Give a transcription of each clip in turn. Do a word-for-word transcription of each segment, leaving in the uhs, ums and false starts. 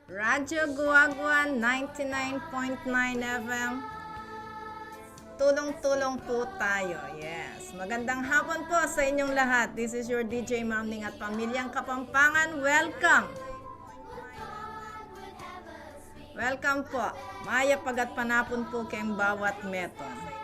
Radyo Guagua, ninety-nine point nine F M. Tulong-tulong po tayo. Yes. Magandang hapon po sa inyong lahat. This is your D J Ma'am Ning at Pamilyang Kapampangan. Welcome. Welcome po. Mayap a gatpanapun po keng bawat metung.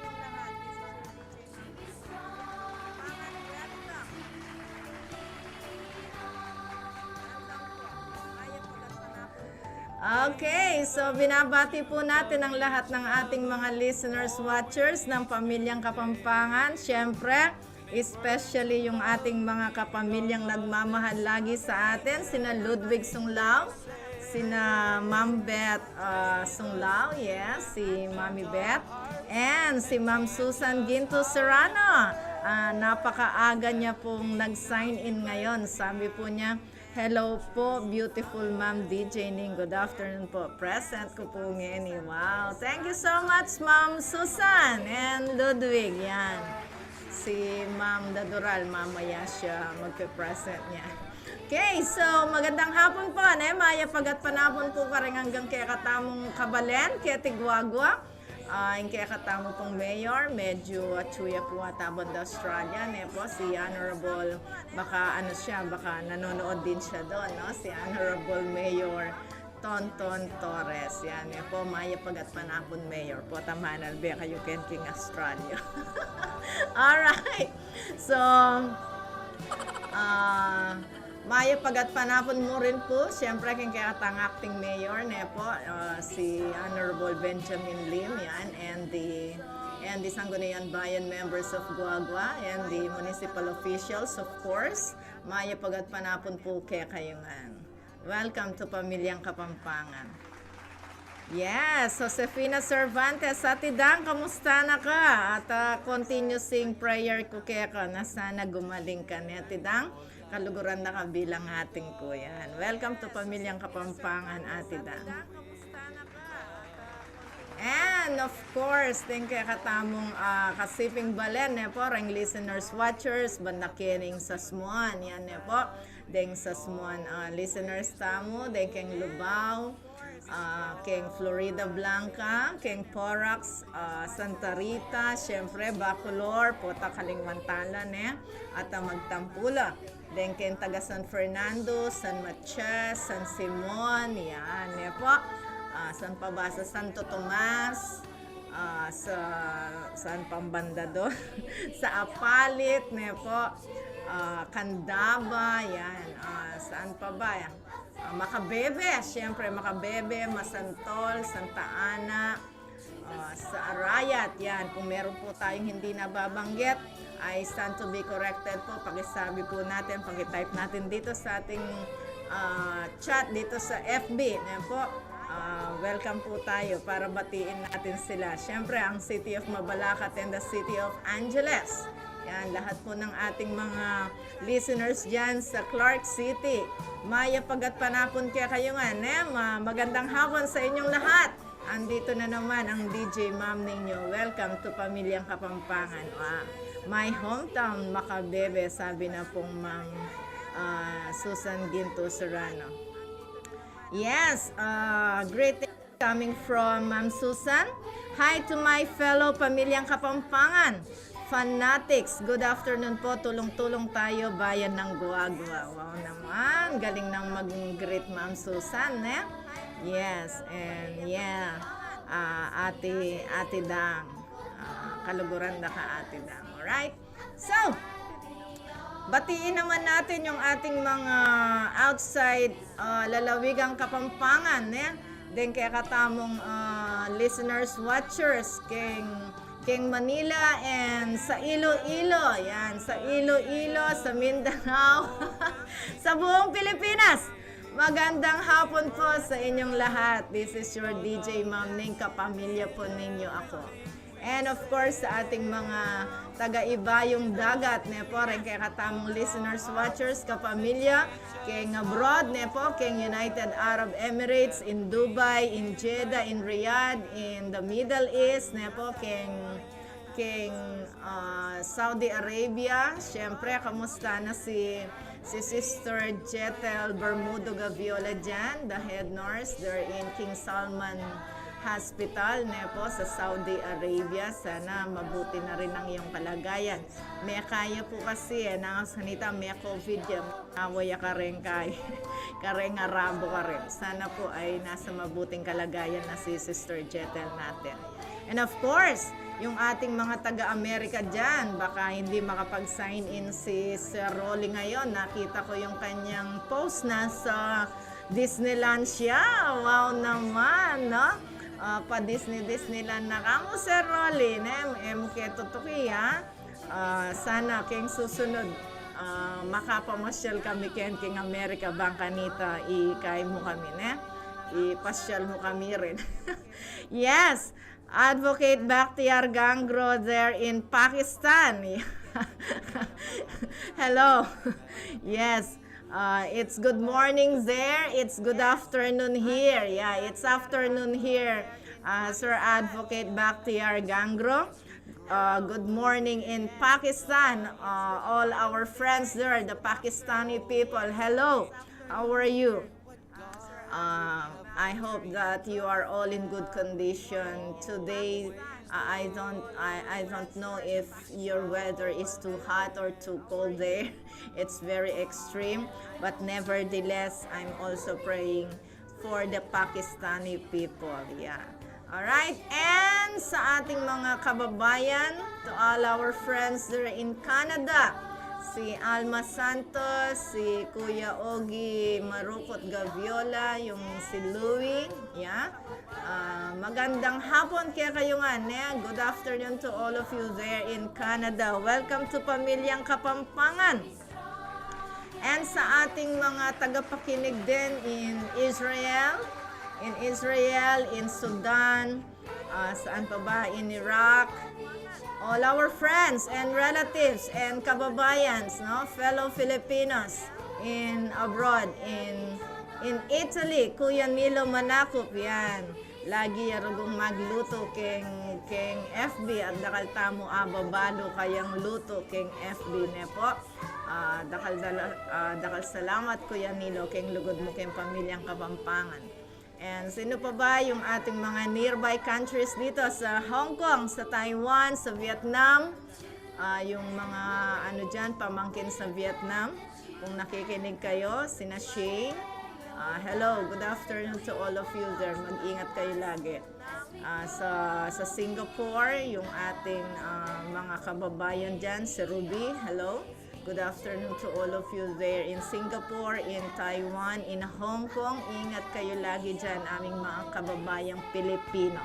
Okay, so binabati po natin ang lahat ng ating mga listeners, watchers ng Pamilyang Kapampangan. Siyempre, especially yung ating mga kapamilyang nagmamahal lagi sa atin, sina Ludwig Sunglao, sina Ma'am Beth, ah, Sunglao, yes, si Mami Beth, and si Ma'am Susan Ginto Serrano. Ah, napakaaga niya pong nag-sign in ngayon. Sabi po niya, "Hello po, beautiful Ma'am D J Ning. Good afternoon po. Present ko po ngeni." Wow. Thank you so much, Ma'am Susan and Ludwig. Yan. Si Ma'am Dadural, mamaya siya magpe-present niya. Okay, so magandang hapon po, ne? Mayap a gatpanapun po karing anggang kekatamung kabalen, keti Guagua. Ah, ing kekatamu pong mayor, medyo atsu ya po ata banda Australia, ne po, si Honorable, baka ano siya, baka nanonood din siya doon, no? Si Honorable Mayor Tonton Torres, yan, ne po, mayap a gatpanapun, Mayor. Pota manalbe kayu ken king Australia. Alright. So, ah, mayap a gatpanapun mu rin po, siyempre, king kekatang acting mayor, ne po, ah, si Honorable Benjamin Lim, yan, and the, and the Sangguniang Bayan members of Guagua, and the municipal officials, of course. Mayap a gatpanapun po kekayu ngan. Welcome to Pamilyang Kapampangan. Yes, Josefina Cervantes, Ate Dang, kamusta na ka? At, ah, continuous ing prayer ku keka na sana gumaling ka, ne, Ate Dang. Kaluguran na ka bilang ating kuya. Welcome to Pamilyang Kapampangan, Ate Dang. And of course, deng kekatamung, ah, kasiping balen, ne po, reng listeners, watchers, banda kening Sasmuan, yan, ne po, deng Sasmuan, ah, listeners tamu, deng keng Lubao, ah, keng Floridablanca, keng Porac, ah, Santa Rita, siyempre, Bacolor, pota kalingwan tala, ne, at, ah, magtampu la. Deng keng taga San Fernando, San Matias, San Simon, yan, ne po. Ah, san pa ba? Sa Santo Tomas, ah, sa, saan pang banda doon? Sa Apalit, ne po. Ah, Candaba, yan. Ah, saan pa ba? Ah, Macabebe, siyempre, Macabebe, Masantol, Santa Ana, ah, sa Arayat, yan. Kung meron po tayong hindi nababanggit, ay stand to be corrected po. Pakisabi po natin, pakitype natin dito sa ating, ah, chat dito sa F B. Yan po. Ah, welcome po tayo para batiin natin sila. Siyempre, ang City of Mabalacat and the City of Angeles. Yan, lahat po ng ating mga listeners dyan sa Clark City. Mayap a gatpanapun kekayu ngan, ne? Ma-, magandang hapon sa inyong lahat. Andito na naman ang D J Ma'am ninyo. Welcome to Pamilyang Kapampangan. Ah, my hometown, Macabebe, sabi na pong Ma'am, ah, Susan Ginto Serrano. Yes, ah, greetings coming from Ma'am Susan. Hi to my fellow Pamilyang Kapampangan fanatics. Good afternoon po. Tulong-tulong tayo, bayan ng Guagua. Wow naman. Galing nang mag-greet, Ma'am Susan, ne? Yes, and yeah. Ah, Ate, Ate Dang. Ah, kaluguran da ka, Ate Dang. Alright? So, batiin naman natin yung ating mga outside, ah, lalawigang Kapampangan, ne? Deng kekatamung, ah, listeners, watchers, keng, keng Manila and sa Iloilo. Yan, sa Iloilo, sa Mindanao, sa buong Pilipinas. Magandang hapon po sa inyong lahat. This is your D J Ma'am Ning, kapamilya po ninyo ako. And of course, sa ating mga taga-Ibayong Dagat, ne po, reng kekatamung listeners, watchers, kapamilya, keng abroad, ne po, keng United Arab Emirates, in Dubai, in Jeddah, in Riyadh, in the Middle East, ne po, keng, king, ah, Saudi Arabia. Siyempre, kamusta na si, si Sister Jetel Bermudo Gaviola diyan, the head nurse there in King Salman Hospital, ne po, sa Saudi Arabia. Sana mabuti na rin ang iyong kalagayan. Mekaya po kasi, e, nang kanita, me COVID ya. Awa ya kareng kay, kareng Arabo karin. Sana po ay nasa mabuting kalagayan na si Sister Jetel natin. And of course, yung ating mga taga-Amerika diyan, baka hindi makapag-sign in si Sir Rolly ngayon. Nakita ko yung kanyang post, nasa Disneyland siya. Wow naman, no? Ah, pa Disney, Disneyland na ka mu, Sir Rolly, ne? E mu ke tutuki, ha? Ah, sana keng susunod, ah, makapamasyal kami ken king Amerika, bang kanita ikay mu kami, ne? Ipasyal mu kami rin. Yes, Advocate Bakhtiar Gangro there in Pakistan. Hello. Yes. Uh, it's good morning there. It's good afternoon here. Yeah, it's afternoon here. Uh, Sir Advocate Bakhtiar Gangro. Uh, good morning in Pakistan. Uh, all our friends there, the Pakistani people. Hello. How are you? Um, I hope that you are all in good condition. Today, I I don't, I, I don't know if your weather is too hot or too cold there. It's very extreme. But nevertheless, I'm also praying for the Pakistani people. Yeah. Alright, and sa ating mga kababayan, to all our friends there in Canada, si Alma Santos, si Kuya Ogie Marukot Gaviola, yung si Louie, yeah. Ah, magandang hapon kekayu ngan, ne? Good afternoon to all of you there in Canada. Welcome to Pamilyang Kapampangan. And sa ating mga tagapakinig din in Israel, in Israel, in Sudan, ah, saan pa ba, in Iraq, all our friends and relatives and kababayans, no, fellow Filipinos in abroad, in, in Italy, Kuya Nilo Manakup, yan. Lagi ya rugung magluto keng, keng F B at dakal tamu ababalu kayang luto keng F B, ne po. Ah, dakal dala-, ah, dakal salamat, Kuya Nilo, keng lugud mu keng Pamilyang Kapampangan. And sino pa ba yung ating mga nearby countries dito sa Hong Kong, sa Taiwan, sa Vietnam? Ah, yung mga ano diyan, pamangkin sa Vietnam. Kung nakikinig kayo, sina Shane. Ah, hello, good afternoon to all of you there. Mag-ingat kayo lagi. Ah, sa, sa Singapore, yung ating, ah, mga kababayan diyan, si Ruby, hello. Good afternoon to all of you there in Singapore, in Taiwan, in Hong Kong. Ingat kayo lagi diyan, aming mga kababayang Pilipino.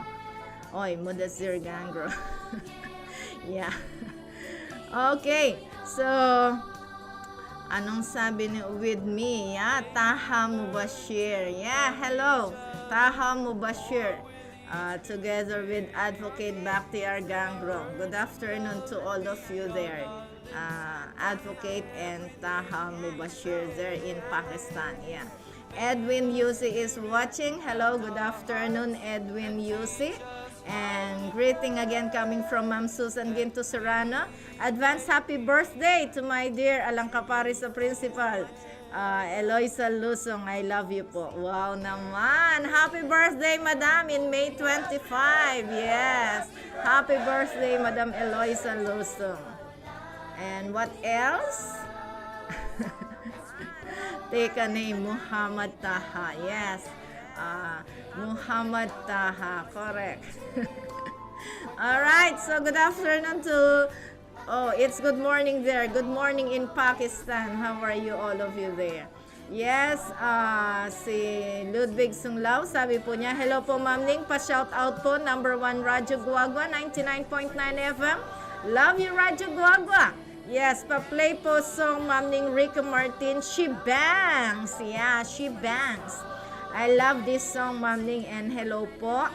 Oy, muda Sir Gangro. Yeah. Okay, so, anong sabi ni with me? Yeah, Taha Mubashir. Yeah, hello, Taha Mubashir. Uh, together with Advocate Bakhtiar Gangro. Good afternoon to all of you there. Uh, Advocate and Taha Mubashir there in Pakistan. Yeah. Edwin Yusi is watching. Hello, good afternoon, Edwin Yusi. And greeting again coming from Ma'am Susan Ginto Serrano. Advance happy birthday to my dear Alang Kapari sa Principal. Ah, Eloisa Lusong, I love you po. Wow naman! Happy birthday, Madam, in May twenty-five. Yes. Happy birthday, Madam Eloisa Lusong. And what else? Take a name, Muhammad Taha. Yes. Ah, Muhammad Taha. Correct. All right. So, good afternoon to, oh, it's good morning there. Good morning in Pakistan. How are you, all of you there? Yes, ah, si Ludwig Sunglao, sabi po niya, "Hello po, Ma'am Ning, pa-shout out po, number one Radyo Guagua, ninety-nine point nine F M. Love you, Radyo Guagua." Yes, pa-play po song, Ma'am Ning, Ricky Martin, She Bangs. Yeah, She Bangs. I love this song, Ma'am Ning, and hello po.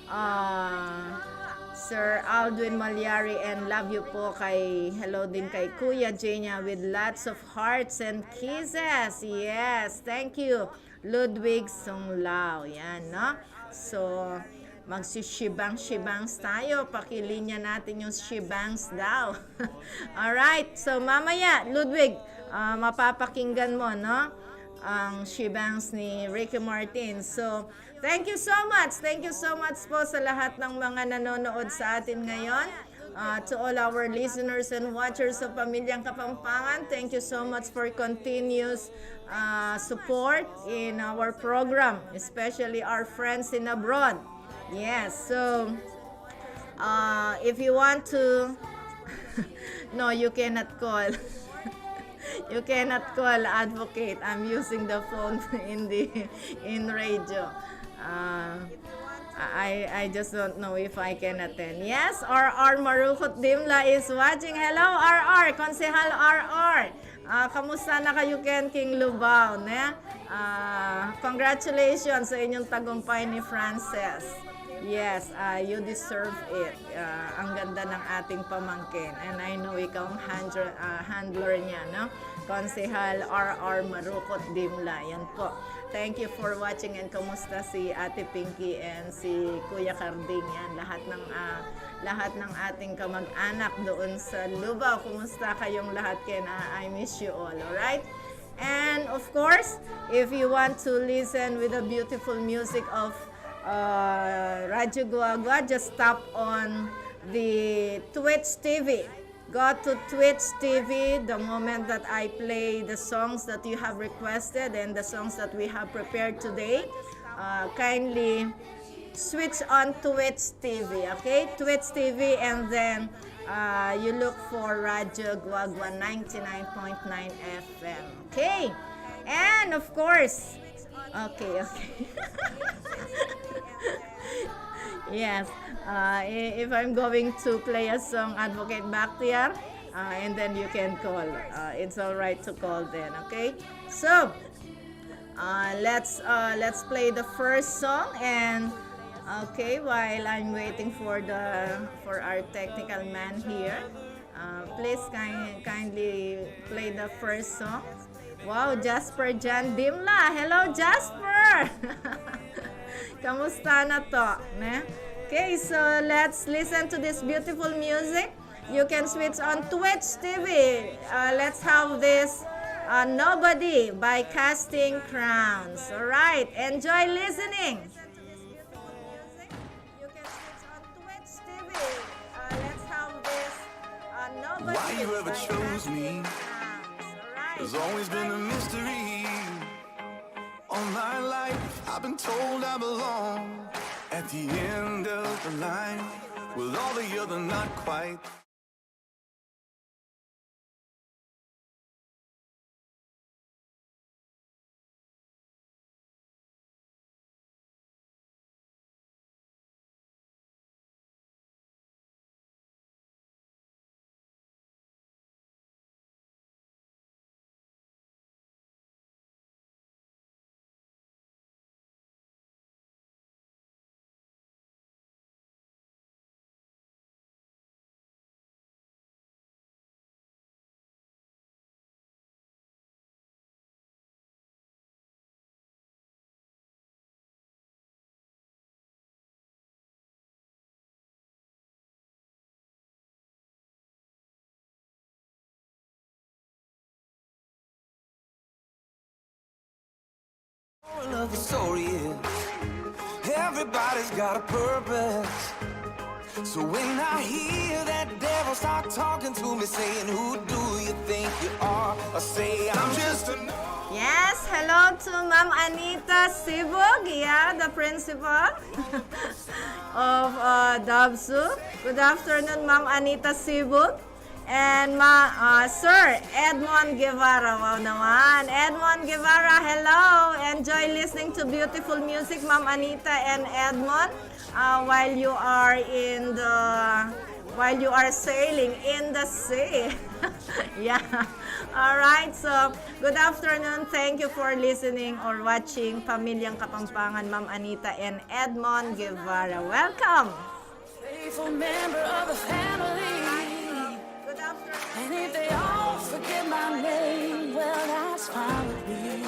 Ah, Sir Aldwin Malyari, and love you po kay, hello din kay Kuya Jenya with lots of hearts and kisses. Yes, thank you. Ludwig Sunglao, yan, no? So, Magsishibangs-shibangs tayo. Pakilinya natin yung shibangs daw. Alright. So, mamaya, Ludwig, ah, mapapakinggan mo, no? Ang shibangs ni Ricky Martin. So, thank you so much. Thank you so much po sa lahat ng mga nanonood sa atin ngayon. Uh, to all our listeners and watchers of Pamilyang Kapampangan, thank you so much for continuous, uh, support in our program, especially our friends in abroad. Yes, so, uh, if you want to, no, you cannot call. You cannot call advocate. I'm using the phone in the, in radio. Uh, I, I just don't know if I can attend. Yes, R R Marukot Dimla is watching. Hello, R R! Konsehal R R! Ah, kamusta na kayu ken king Lubao, ne? Ah, congratulations sa inyong tagumpay ni Frances. Yes, ah, you deserve it. Ah, ang ganda ng ating pamangkin. And I know ikaw ang handler, ah, handler niya, no? Konsehal R R Marukot Dimla. Yan po. Thank you for watching, and kamusta si Ate Pinky and si Kuya Carding? Yan, lahat ng, ah, lahat ng ating kamag-anak doon sa Lubao. Kumusta kayong lahat? Ken, ah, I miss you all, alright? And of course, if you want to listen with the beautiful music of, uh, Radyo Guagua, just tap on the Twitch T V. Go to Twitch T V the moment that I play the songs that you have requested and the songs that we have prepared today. Uh, kindly switch on Twitch T V, okay? Twitch T V, and then, uh, you look for Radyo Guagua ninety-nine point nine F M, okay? And of course, okay, okay. Yes, uh, i- if I'm going to play a song, Advocate Bakhtiar, uh, and then you can call. Uh, it's all right to call then, okay? So, uh, let's, uh, let's play the first song, and okay, while I'm waiting for the, for our technical man here, uh, please kind, kindly play the first song. Wow, Jasper Jan Dimla. Hello, Jasper! Kamusta na to, ne? Okay, so let's listen to this beautiful music. You can switch on Twitch T V. Uh, let's have this, uh, Nobody by Casting Crowns. All right, enjoy listening. You can switch on Twitch T V. Uh, let's have this, uh, Nobody. Why you ever by chose me? Casting Crowns. All right. There's always been a mystery. All my life, I've been told I belong at the end of the line with all the other not quite. Moral of the story is, everybody's got a purpose. So when I hear that devil start talking to me, saying, "Who do you think you are?" I say, "I'm just a." Yes, hello to Ma'am Anita Sibug, yeah, the principal of, uh, DOVSU. Good afternoon, Ma'am Anita Sibug. And ma, uh, Sir Edmond Guevara. Wow naman. Edmond Guevara, hello. Enjoy listening to beautiful music, Ma'am Anita and Edmond, uh, while you are in the, while you are sailing in the sea. Yeah. All right. So, good afternoon. Thank you for listening or watching Pamilyang Kapampangan, Ma'am Anita and Edmond Guevara. Welcome. Faithful member of the family. And if they all forget my name, well, that's fine with me.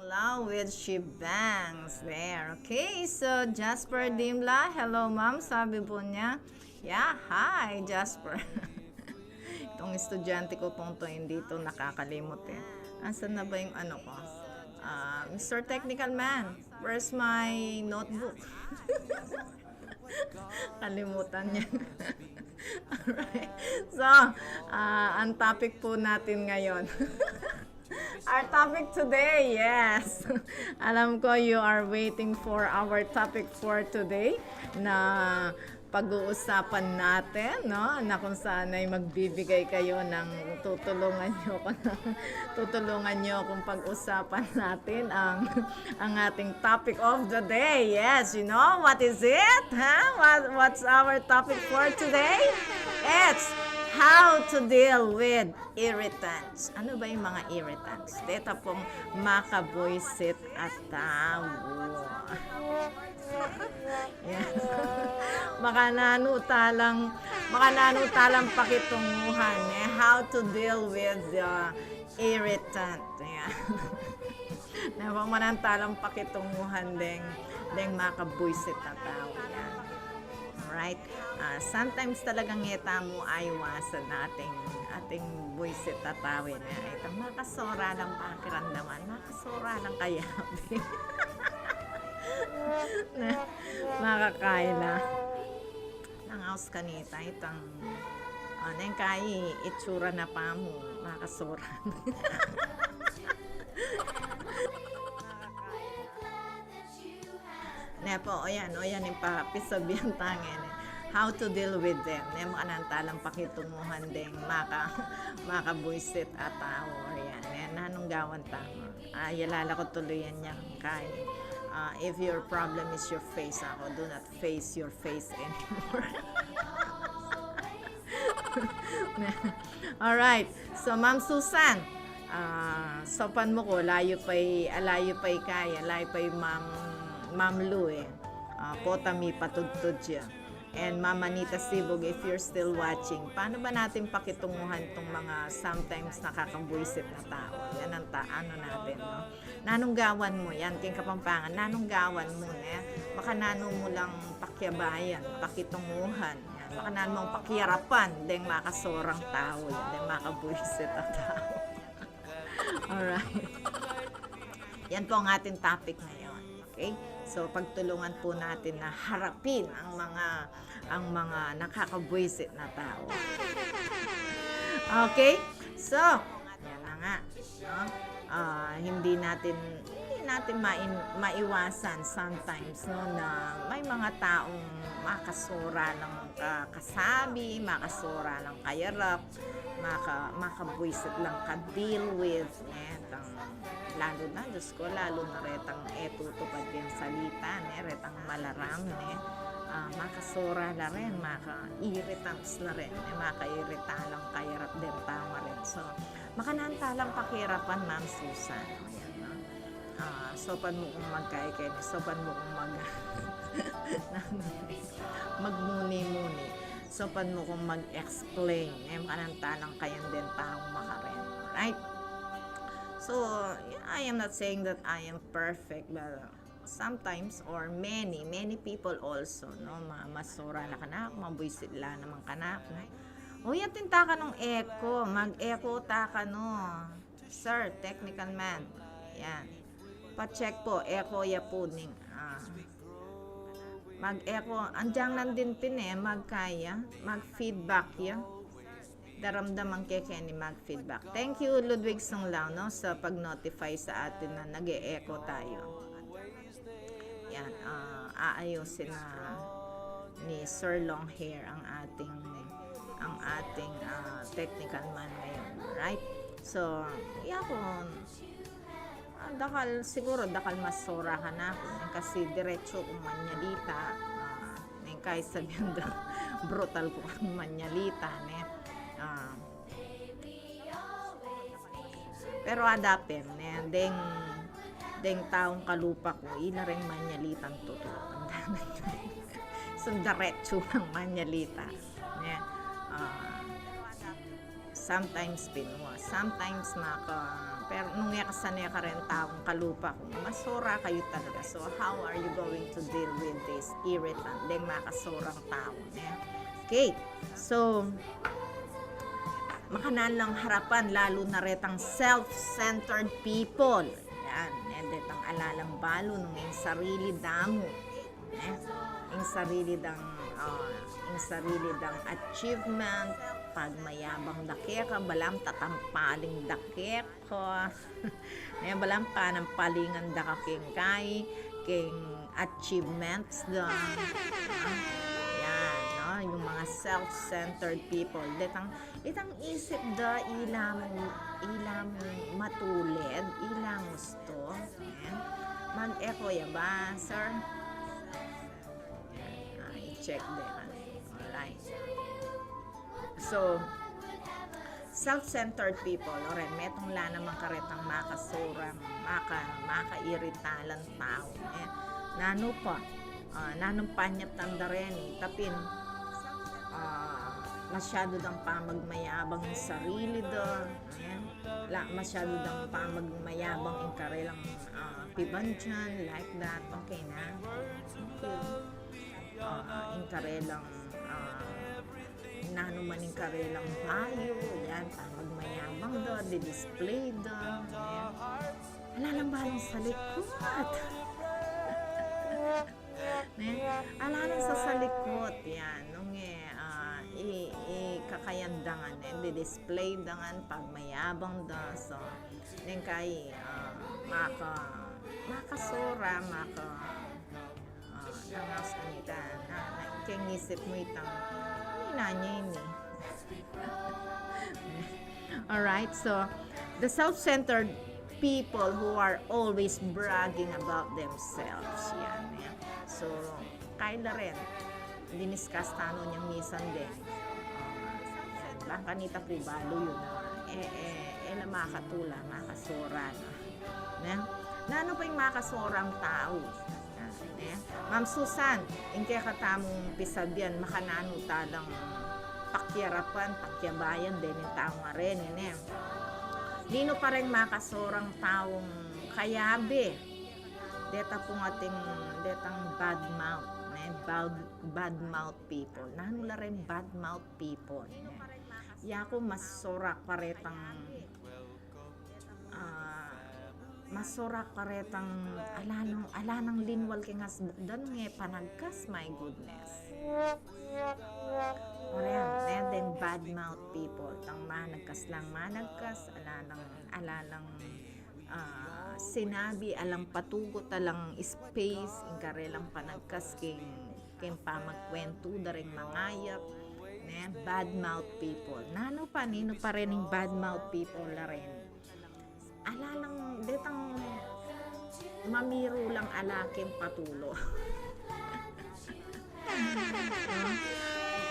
Hello with She Bangs there. Okay, so Jasper Dimla, hello ma'am, sabi po niya. Yeah, hi Jasper. Itong estudyante ko pong to, hindi to nakakalimot eh. Asan na ba yung ano ko? Ah, Mister Technical Man, where's my notebook? Kalimutan niya. Alright. So, ah, ang topic po natin ngayon. Our topic today, yes. Alam ko you are waiting for our topic for today na pag-uusapan natin, no? Na kung saan ay magbibigay kayo ng tutulungan nyo ko ng, tutulungan nyo kung pag-usapan natin ang, ang ating topic of the day. Yes, you know, what is it? Ha? What, what's our topic for today? It's how to deal with irritants. Ano ba yung mga irritants? Deta pong makabuisit a tau. Yan. Makananu talang, makananu talang pakitunguhan, eh? How to deal with the irritant. Yan. Na makananu talang pakitunguhan deng, deng makabuisit a tau. Yan. Alright? Ah, sometimes talagang e tamu aiwasan ating, ating buisit a tau, eh. Itang makasora lang pakiramdaman, makasora lang kayabe. Na, makakaila. Nangaus kanita, itang, ah, neng kai itsura na pamu, makasora. Ne po, o yan, o yan yung pa-, pisabian ta ngeni. How to deal with them. Ne, makananu talang pakitunguhan deng maka-, makabuisit a tau. O yan, ne, nanung gawan tamu? Ah, yalala ko tuluyan yang kai. Ah, if your problem is your face, ako, do not face your face anymore. Alright. So, Ma'am Susan, ah, saupan mu ku, alayu pa'y, alayu pa'y kai, alayu pa'y Ma'am, Ma'am Lu, eh. Ah, pota mipatudtud ya. And Ma'am Anita Sibug, if you're still watching, paano ba natin pakitunguhan tong mga sometimes nakakabuisit na tau? Yan ang ta-, ano natin, no? Nanung gawan mu yan, king Kapampangan, nanung gawan mu, ne? Makananu mu lang pakiabayan, pakitunguhan, yan. Makananu mung pakiarapan deng makasorang tau, yan, deng makabuisit a tau. Alright. Yan po ang ating topic ngayon. Okay? So, pagtulungan po natin na harapin ang mga, ang mga nakakabuisit na tau. Okay? So, yan na nga, no? Ah, hindi natin, hindi natin main-, maiwasan sometimes, no, na may mga taung makasora lang ka-, kasabi, makasora lang kayarap, maka-, makabuisit lang ka-deal with, ne? Tang, lalo na, Diyos ko, lalo na retang e tutupad yang salita, ne? Retang malaram, ne? Ah, makasora la rin, maka-irritants la rin, ne? Makairita lang kayarap deng tau la rin. So, makananu talang pakiarapan, Ma'am Susan. O, yan, no? Ah, saupan mu kung magkai keni, saupan mu kung mag-, magmuni-muni. Saupan mu kung mag-explain. Eh, makananu talang kayan deng tau makareng. Right? So, yeah, I am not saying that I am perfect, but sometimes, or many, many people also, no, ma-, masora la kanaku, mabuisit la naman kanaku, no? O, yan, tinta ka nung echo, mag-echo ta ka, no? Sir, technical man. Yan. Pa-check po, echo ya po ning, ah, mag-echo. Andiyan lang din pin e, magkaya, mag-feedback ya. Daramdaman ke keni mag-feedback. Thank you, Ludwig Sunglao, no, sa pag-notify sa atin na nag-e-echo tayo. Yan, ah, aayusin na ni Sir Longhair ang ating, ang ating, ah, technical man ngayon, right? So, iya ko, ah, dakal, siguro dakal masora kanaku, kasi diretsu kung manyalita, ah, neng kai sabian da, brutal ku kang manyalita, ne? Ah, pero ada pin, ne, deng, deng taung kalupa ku, ila reng manyalitang tutu. Sung diretsu lang manyalita, ne? Ah, Sometimes pinwa, sometimes maka, pero nung e ka sane karen taung kalupa ku, masora kayu talaga. So, how are you going to deal with this irritant? Deng makasorang tau, ne? Okay, so, makananu lang harapan, lalu na retang self-centered people. Yan, ne, detang ala lang balu nung ing sarili da mu. Ne? Ing sarili dang, ah, ing sarili dang achievement, pagmayabang da keka, balamu tatampaling da keka. Ne, balamu panampalingan da ka keng kai, keng achievements da. Yan, no? Yung mga self-centered people. Detang, itang isip da, ila mu, ila mu matulid, ila mu gusto. Ne? Mag-echo ya ba, sir? Ah, i-check de. Alright. So, self-centered people, o ren, metung la naman karetang makasurang, maka, makairitalang tau, ne? Nanu pa, ah, nanung panyaptan da reni, tapin, ah, masyadu dang pamagmayabang ing sarili da, ne? La, masyadu dang pamagmayabang ing karelang, ah, pibandian, like that, okay na. Thank you. Ah, ing karelang, ah, nanu man ing karelang bayu, yan, pamagmayabang da, di-display da, yan. Ala lang balang salikut. Ne? Ala lang sa salikut, yan. Nung e, ah, i, i kakayan da ngan, e, di-display da ngan, pagmayabang da, so, neng kai, ah, maka, makasura, maka, ah, nangaus kanita, na, na, keng isip mu itang, ini na niya ini. Alright, so, the self-centered people who are always bragging about themselves. Yan, yan. So, kaya na rin, diniscuss tano niyang misan din. Ah, yan. Bang kanita pu balu yun, ah. E, e, e na makatula, makasura na. Ne? Nanu pa ing makasurang tau? Ne? Ma'am Susan, ing kekatamung pisabian, makananu talang pakiarapan, pakiabayan dening taung areni, ne? Ninu pa reng makasurang taung kayabe? Deta pung ating, detang bad mouth, ne? Bad, bad mouth people. Nanu la reng bad mouth people, ne? Yaku, masura karetang, ah, masura karetang ala nang, ala nang linwal keng asbuk da nung e panagkas, my goodness. Ora yan, ne, deng bad mouth people. Tang managkas lang managkas, ala nang, ala nang, ah, sinabi, alang patugut, alang space ing karelang panagkas keng, keng pamagkwentu da reng mangayap, ne, bad mouth people. Nanu pa, ninu pa ren ing bad mouth people la ren? Ala lang, detang mamiru lang ala keng patulu.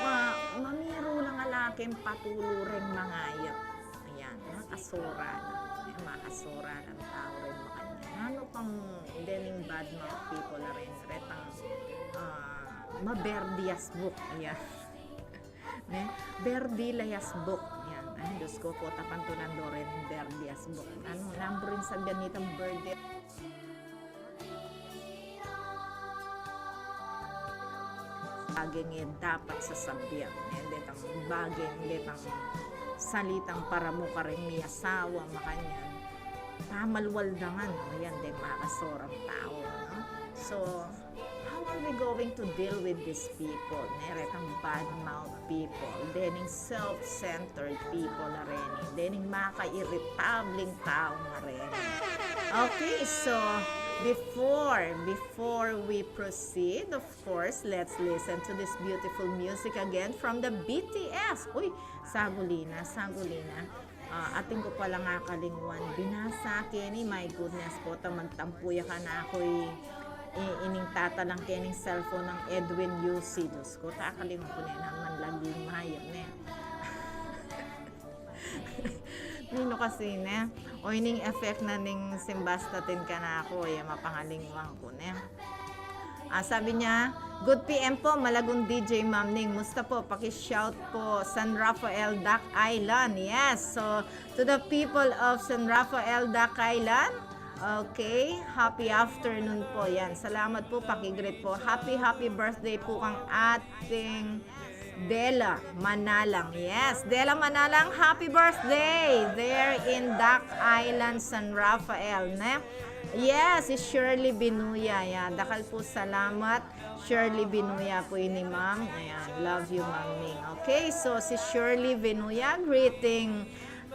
Ma, mamiru lang ala keng patulu reng mangayap. Ayan, makasura na. Ayan, makasura na ing tau reng makanyan. Nanu pang dening bad mouth people la ren, retang, ah, maberdi asbuk. Ayan. Ne? Berdi la i asbuk. Yan. Ay, Diyos ko, kota pantunan do ren berdi asbuk. Nanu, nanu rin sabian nitang berdi? Bage nge dapat sasabian. Ne? Detang bage, detang salitang para mu kareng miasawa, makanyan. Pamalual da ngan, no? Yan deng makasurang tau, no? So, how are we going to deal with these people? Ne, retang bad mouth people, dening self-centered people a reni, dening makairitableng tau a reni. Okay, so before, before we proceed, of course, let's listen to this beautiful music again from the B T S. Uy, saguli na, saguli na. Ah, atin ku palang akalingwan binasa keni, my goodness, pota magtampu ya kanaku i, i, ining tatalang kening cellphone nang Edwin Yusi. Diyos ko, ta akalingwan ku ne naman laging mayap ne. Ninu kasi ne? O ining effect na ning simbas natin kanaku, e mapangalingwan ku ne. Sabi niya, "Good P M po, Malagun D J Ma'am Ning. Musta po? Paki-shout po, San Rafael, Dac Island." Yes, so to the people of San Rafael, Dac Island, okay, happy afternoon po. Yan, salamat po, paki-greet po. Happy, happy birthday po kang ating Dela Manalang. Yes, Dela Manalang, happy birthday there in Dac Island, San Rafael, ne? Yes, si Shirley Binuya. Yan, dakal po salamat. Shirley Binuya po ini, ma'am. Ayan, love you, Ma'am Ning. Okay, so si Shirley Binuya, greeting,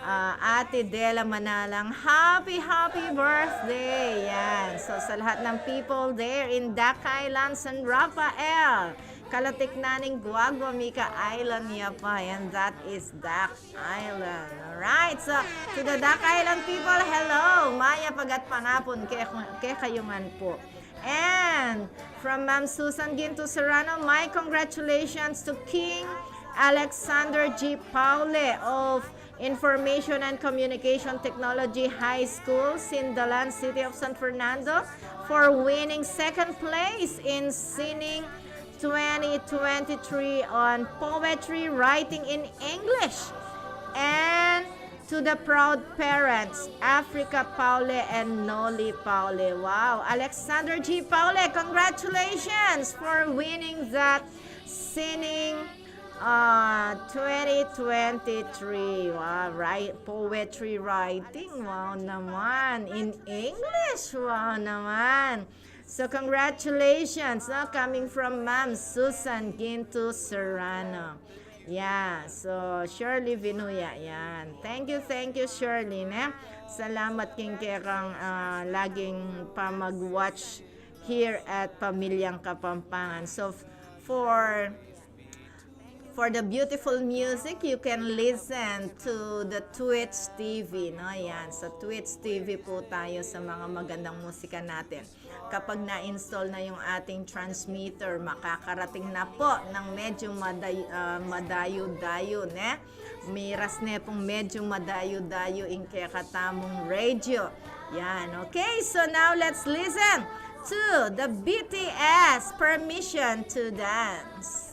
ah, Ate Dela Manalang, happy, happy birthday! Yan. So, sa lahat ng people there in Dac Island, San Rafael, kalatik na ning Guagua, mika island ya pa, and that is Dac Island. Alright, so to the Dac Island people, hello! Mayap a gatpanapun ke, kekayu ngan po. And from Ma'am Susan Ginto Serrano, my congratulations to King Alexander G. Paule of Information and Communication Technology High School, Sindalan, City of San Fernando, for winning second place in Sining twenty twenty-three on poetry writing in English. And to the proud parents, Africa Paule and Noli Paule. Wow, Alexander G. Paule, congratulations for winning that Sining, uh, twenty twenty-three. Wow, right, poetry writing. Wow naman. In English. Wow naman. So, congratulations, no? Coming from Ma'am Susan Ginto Serrano. Yeah, so Shirley Vinuya, yan. Thank you, thank you, Shirley, ne? Salamat king kekang, ah, laging pamag-watch here at Pamilyang Kapampangan. So, f-, for for the beautiful music, you can listen to the Twitch T V, no? Yan, sa Twitch T V po tayo sa mga magandang musika natin. Kapag na-install na yung ating transmitter, makakarating na po ng medyo maday-, ah, madayu-dayu, ne? Miras ne pong medyo madayu-dayu ing kekatamung radio. Yan, okay? So now let's listen to the B T S, Permission to Dance.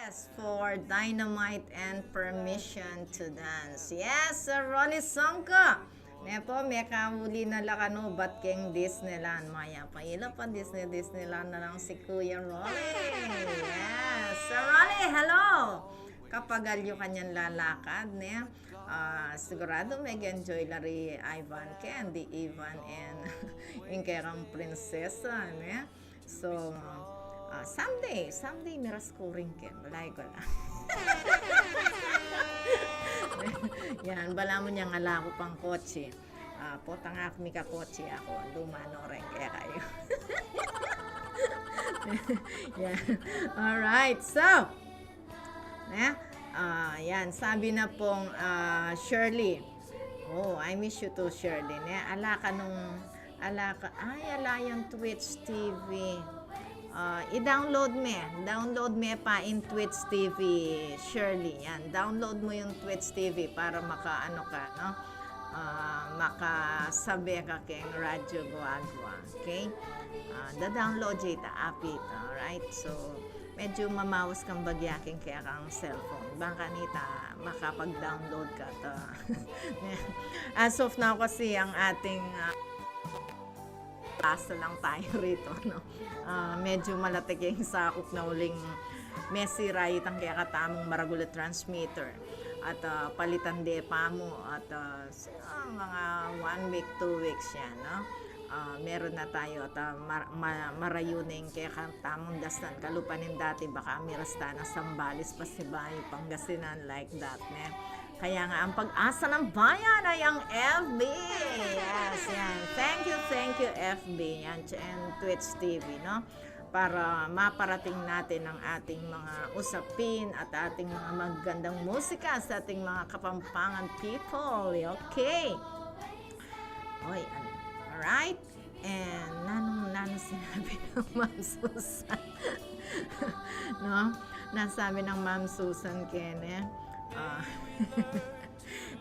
Yes, for Dynamite and Permission to Dance. Yes, Sir Ronnie Songko. Ne po, mekauli na la kanu, bat keng Disneyland. Mayap a ila pa Disney, Disneyland na lang si Kuya Ronnie. Yes, Sir Ronnie, hello. Kapagal yu kanyan lalakad, ne? Ah, sigurado mag-enjoy la ri Ivan ken, di Ivan and ing kekang prinsesa, ne? So, ah, someday, someday miras ku rin ken, balayu ku la. Yan, balamu nyang ala ku pang kotse. Ah, potang aku mika kotse aku, lumano rin kekayu. Yan. Alright, so, ne? Ah, yan, sabi na pong, ah, Shirley. Oh, I miss you too, Shirley, ne? Ala ka nung, ala ka, ay, ala yang Twitch T V. Ah, i-download me. Download me pa in Twitch T V, Shirley. Yan, download mo yung Twitch T V para maka, ano ka, no? Ah, makasabe ka keng Radyo Guagua. Okay? Ah, da-download ya ita, apit. Alright? So, medyo mamaus kang bagya keng kekang cellphone. Bang kanita makapag-download ka ta. As of now kasi ang ating, ah, basa lang tayo rito, no? Ah, medyo malatiking sakup na uling mesira itang kekatamung maragul a transmitter. At, ah, palitan de pamu at, ah, s-, ah, mga one week, two weeks yan, no? Ah, meron na tayo at, ah, mar-, ma-, marayu na ing kekatamung dastan. Kalupa ning dati, baka miras ta na Sambales, Pasibayu, Pangasinan, like that, ne? Kaya nga, ang Pag-asa ng Bayan ay ang F B. Yes, yan. Thank you, thank you, F B. Yan, and Twitch T V, no? Para maparating natin ang ating mga usapin at ating mga magagandang musika sa ating mga Kapampangan people. Okay. Oy, ano? Alright. And nanung, nanung sinabi ng Ma'am Susan? No? Nasabi ng Ma'am Susan kene, ah,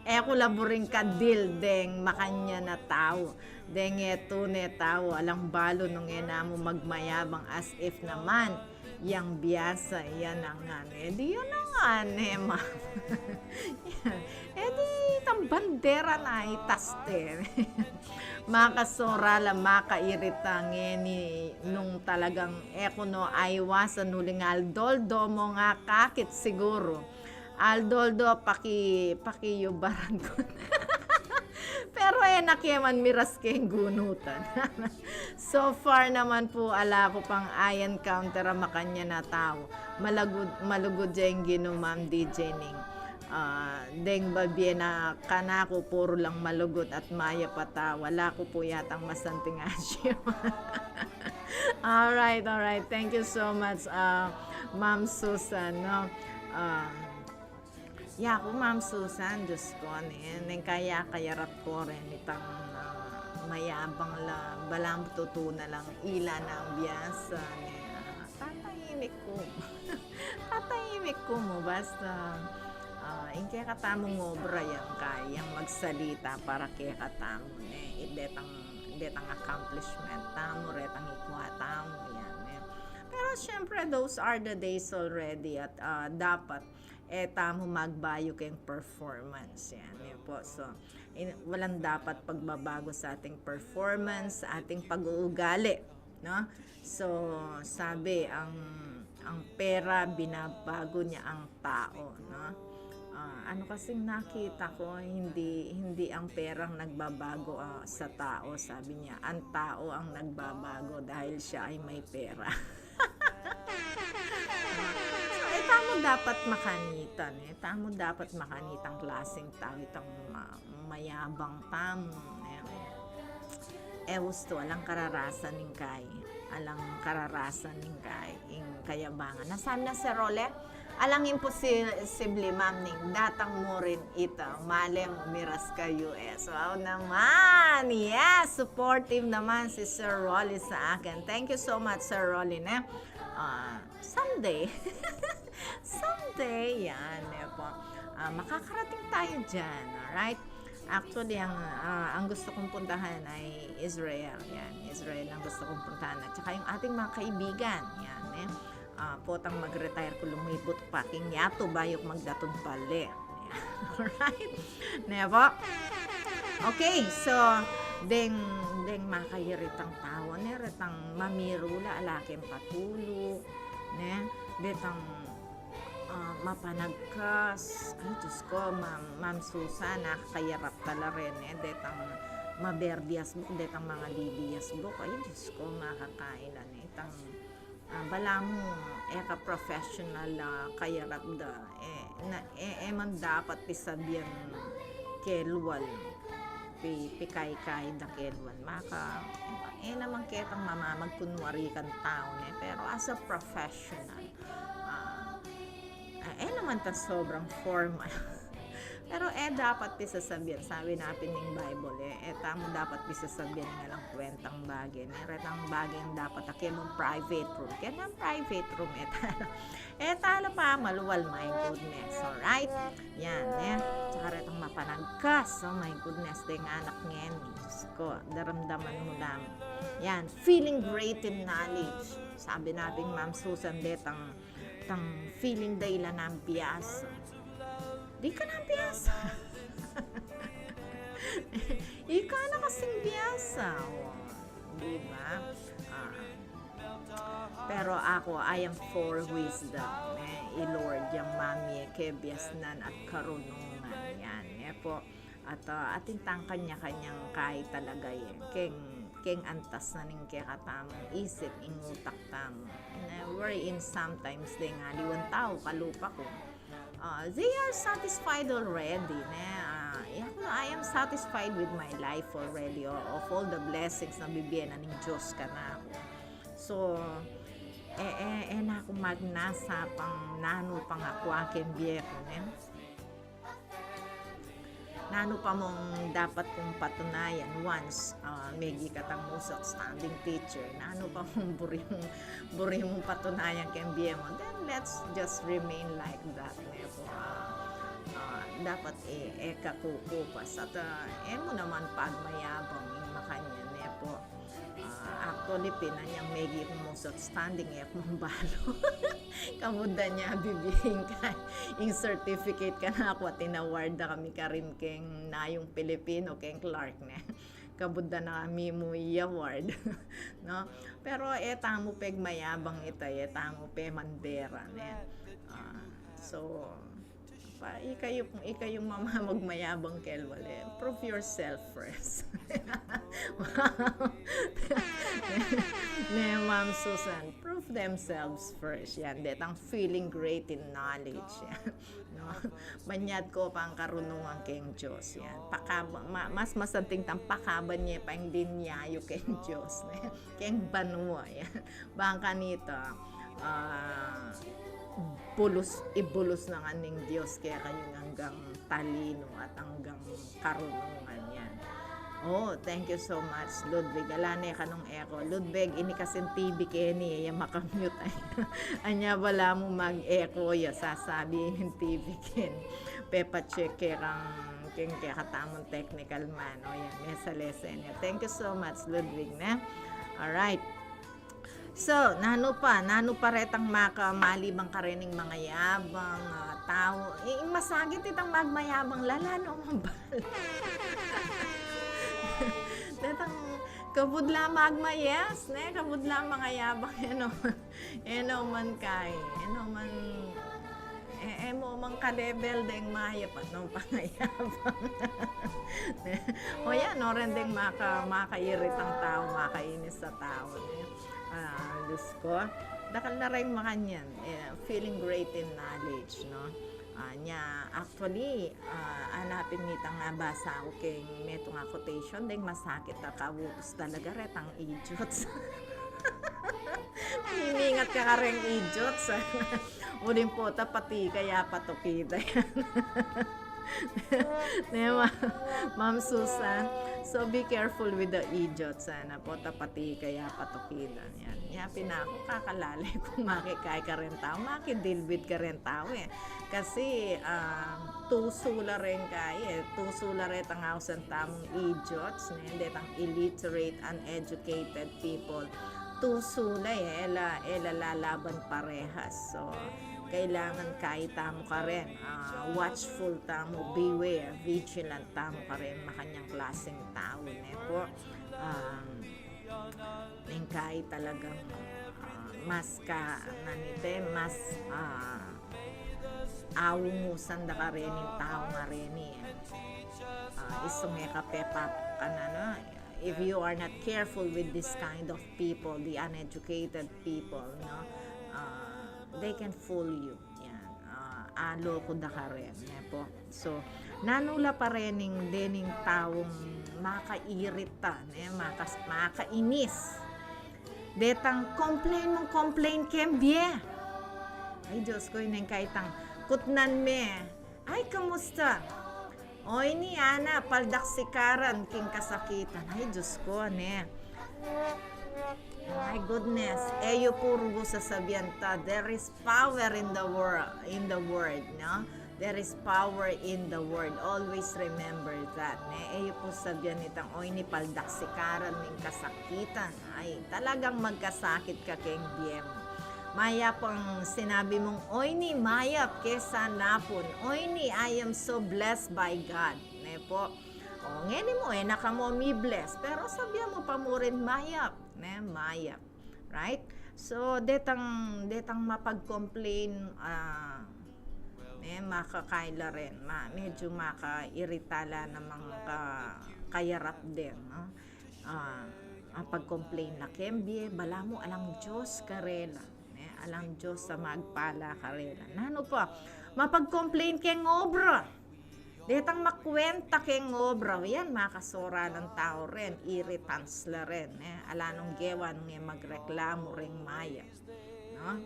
e ku la buring kadil deng makanyan a tau, deng e tune tau, alang balu nung e namu magmayabang, as if naman yang biasa, yan ang ngeni. E di yan ang ngeni, ma'am. E di itang bandera na itaste. Makasora la, makairita ngeni nung talagang e ku no aiwasan uling aldoldo mu nga kakit siguru. Aldoldo, paki-, pakiubaran ku. Pero e na ke man miras keng gunutan. So far naman pu, ala ku pang i-encounter a makanyan a tau. Malugud, malugud ya ing Ginu, Ma'am D J Ning. Ah, deng babie na kanaku, puru lang malugud at mayap a tau. Ala ku pu yatang masanting asya. Alright, alright. Thank you so much, ah, Ma'am Susan, no? Ah, yaku, Ma'am Susan, Diyos ko, ne, neng kaya kayarat ku rin itang, ah, mayabang la, balamu tutu na lang ila nang biasa, ne, ah, tatahimik ku. Tatahimik ku mu, basta, ah, ing kekatamung obra yang kayang magsalita para kekatamu, ne, it detang, detang accomplishment tamu, retang ikua tamu, yan, ne. Pero siyempre, those are the days already at, ah, dapat e tamu magbayu keng performance. Yan, yan po. So, in-, walang dapat pagbabago sa ating performance, sa ating pag-uugali, no? So, sabi, ang, ang pera binabago niya ang tao, no? Ah, ano kasing nakita ko, hindi, hindi ang perang nagbabago, ah, sa tao, sabi niya, ang tao ang nagbabago dahil siya ay may pera. So, e tamu dapat makanita, ne? E tamu dapat makanitang klaseng tau, itang ma-, mayabang tamu, ne? E ustu, alang kararasan ning kai. Alang kararasan ning kai. Ing kayabangan. Nasabi na, Sir Role, alang imposible, ma'am, ning datang mu rin ita. Male mu miras ka U S. Wow naman! Yes! Supportive naman si Sir Rolly sa akin. Thank you so much, Sir Rolly, ne? Ah, someday. Someday, yan, ne po. Ah, makakarating tayo dyan, alright? Actually, ang, ah, ang gusto kong puntahan ay Israel. Yan, Israel ang gusto kong puntahan. At saka yung ating mga kaibigan. Yan, eh. Ah, potang mag-retire ku, lumibut pa king yatu bayu ku magdatud bale. Alright? Ne po? Okay, so, deng, deng makayaritang tau, ne, retang mamiru la, ala keng patulu, ne, detang, ah, mapanagkas. Ay, Diyos ko, Ma'am, Ma'am Susan, nakakayarap tala rin, ne, detang maberdias buk, detang mangadidias buk. Ay, Diyos ko, makakailan, ne, itang Ah, balamu, e ka professional a kayarap da, e, na, e, e man dapat pisabian kelual, pi, pikaykayi da kelual. Maka, e, e naman ketang mamamagkunwari kang tau, ne, pero as a professional, ah, e, e naman ta sobrang formal. Pero e dapat pisasabian, sabi na pin ning Bible, e, e tamu dapat pisasabian ing alang kwentang bage, ne, retang bage yang dapat a keng private room. Keng private room, e tala, e tala pamalual, my goodness, alright? Yan, e. Tsaka retang mapanagkas, oh my goodness, deng anak ngeni, Diyos ko, daramdaman mu lang. Yan, feeling great in knowledge. Sabi na pin Ma'am Susan, detang tang feeling da ila nang biasa. Di ka nang biasa. Ika na kasing biasa. O, di ba? Ah. Pero aku, I am for wisdom, e. I Lord yang mamie ke biasnan at karunungan. Yan, e po. At, ah, atin tang kanya-kanyang kay talaga, e. Keng, keng antas na ning kekatamung isip, ing utak tamu. Na, wherein sometimes deng aliwang tau, kalupa ku, ah, they are satisfied already, ne? Ah, yaku, I am satisfied with my life already, o, of all the blessings na bibie na ning Dios kanaku. So, e, e, e na ku magnasa pang nanu pang akua keng bie ku, ne? Nanu pa mung dapat kung patunayan once, ah, megi katang most outstanding teacher? Nanu pa mung buri mung, buri mung patunayan keng bie mu? Then let's just remain like that, ne po. Ah, ah, dapat e, e ka kukupas at, ah, e mu naman pagmayabang ing makanyan, ne po. Ah, actually, pin anyang megi kung most outstanding, e ku mambalo. Kabud da ne bibie ing kay, ing certificate kanaku at in-award da kami karin keng Nayung Pilipino, keng Clark, ne. Kabud da na kami mu i-award, no? Pero e tamu pegmayabang ita, e tamu pemandera, ne. Ah, so, pa, ikayu, ikayung mamamagmayabang kelwal, e, prove yourself first. Wow. Ne, Ma'am Susan, prove themselves first. Yan, detang feeling great in knowledge. Yan, no? Banyad ko pang karunungan keng Dios. Yan. Pakaba-, ma-, mas masanting tang pakaban ye pa ing linyayu keng Dios, ne? Keng banua, yan. Bang kanita, ah, bulus, ibulus na ngan ning Dios kekayu ing anggang talino at anggang karunungan, yan. Oh, thank you so much, Ludwig. Ala ne kanung echo. Ludwig, ini kasing T V keni, e ya maka-mute. Anya balamu mag-echo ya, sasabi ing T V keni. Pepa-check ke kang, keng kekatamung technical man. O yan, mesalese ne. Thank you so much, Ludwig, ne? Alright. So, nanu pa, nanu pa retang maka-, maliban karening mangayabang, ah, tau. I-, ing masakit itang magmayabang, lala no mambal. Detang, kabud la magmayas, ne? Kabud la mangayabang, e no? E no man kay, e no man, e, e mu man ka-level deng mayap at nung pangayabang. O yan, no, ren deng maka-, makairitang tau, makainis a tau, ne? Ah, Diyos ko. Dakal na reng makanyan, e, feeling great in knowledge, no? Ah, nya, actually, ah, anapin nitang nabasa ku keng metung a quotation, deng masakit a kautus talaga retang idiots. Mimingat ka kareng idiots, a. Uling pota pati ka ya patukida yan. Ne, Ma-, Ma'am Susan? So be careful with the idiots, a, na pota pati ka ya patukida. Yan. Yapin aku, kakalale kung makikay karen tau, maki-deal with karen tau, e. Kasi, ah, tusu la ren kay, e. Tusu la retang ausan tamung idiots, ne? Detang illiterate, uneducated people. tusu la e, e la, e la lalaban parehas. So, kailangan kaya tamu karin, ah, watchful tamu, beware, vigilant tamu karin, makanyang klaseng tau, ne pu. Um, neng kaya talagang, ah, mas ka, nanite, mas, ah, aungusan da karin ing tau ngareni e. Ah, isung e ka pe pa, kananu, if you are not careful with this kind of people, the uneducated people, no? Ah, they can fool you. Yan. Ah, aloku da karin, ne pu. So, nanu la pa rin ing dening taung makairita, ne? Makas-, makainis. Detang complain mung complain keng bie. Ay, Diyos ko, ineng kaitang kutnan me. Ay, kamusta? Oyni, ana, paldaksikaran king kasakitan. Ay, Diyos ko, ne. My goodness. E yu pu rugu sasabian ta, there is power in the world, in the word, no? There is power in the word. Always remember that, ne? E yu pu sabian itang, oyni, paldaksikaran ning kasakitan. Ay, talagang magkasakit ka keng bie mu. Mayap ang sinabi mung, oyni, mayap, kesa napun, oyni, I am so blessed by God. Ne pu. O, ngeni mu, e na ka mu mi-bless, pero sabian mu pa mu rin mayap, ne, mayap. Right? So, detang, detang mapag-complain, ah, ne, makakaila rin, ma-, medyo makairita la namang ka-, kayarap din, no? Ah, mapag-complain la keng bie, balamu alang Diyos karela, ne? Alang Diyos a magpala karela. Nanu pa? Mapag-complain keng obra. Detang makwenta keng obra, yan, makasoralan tau rin, irritants la rin, ne? Ala nung gewa nung e magreklamu reng mayap, no?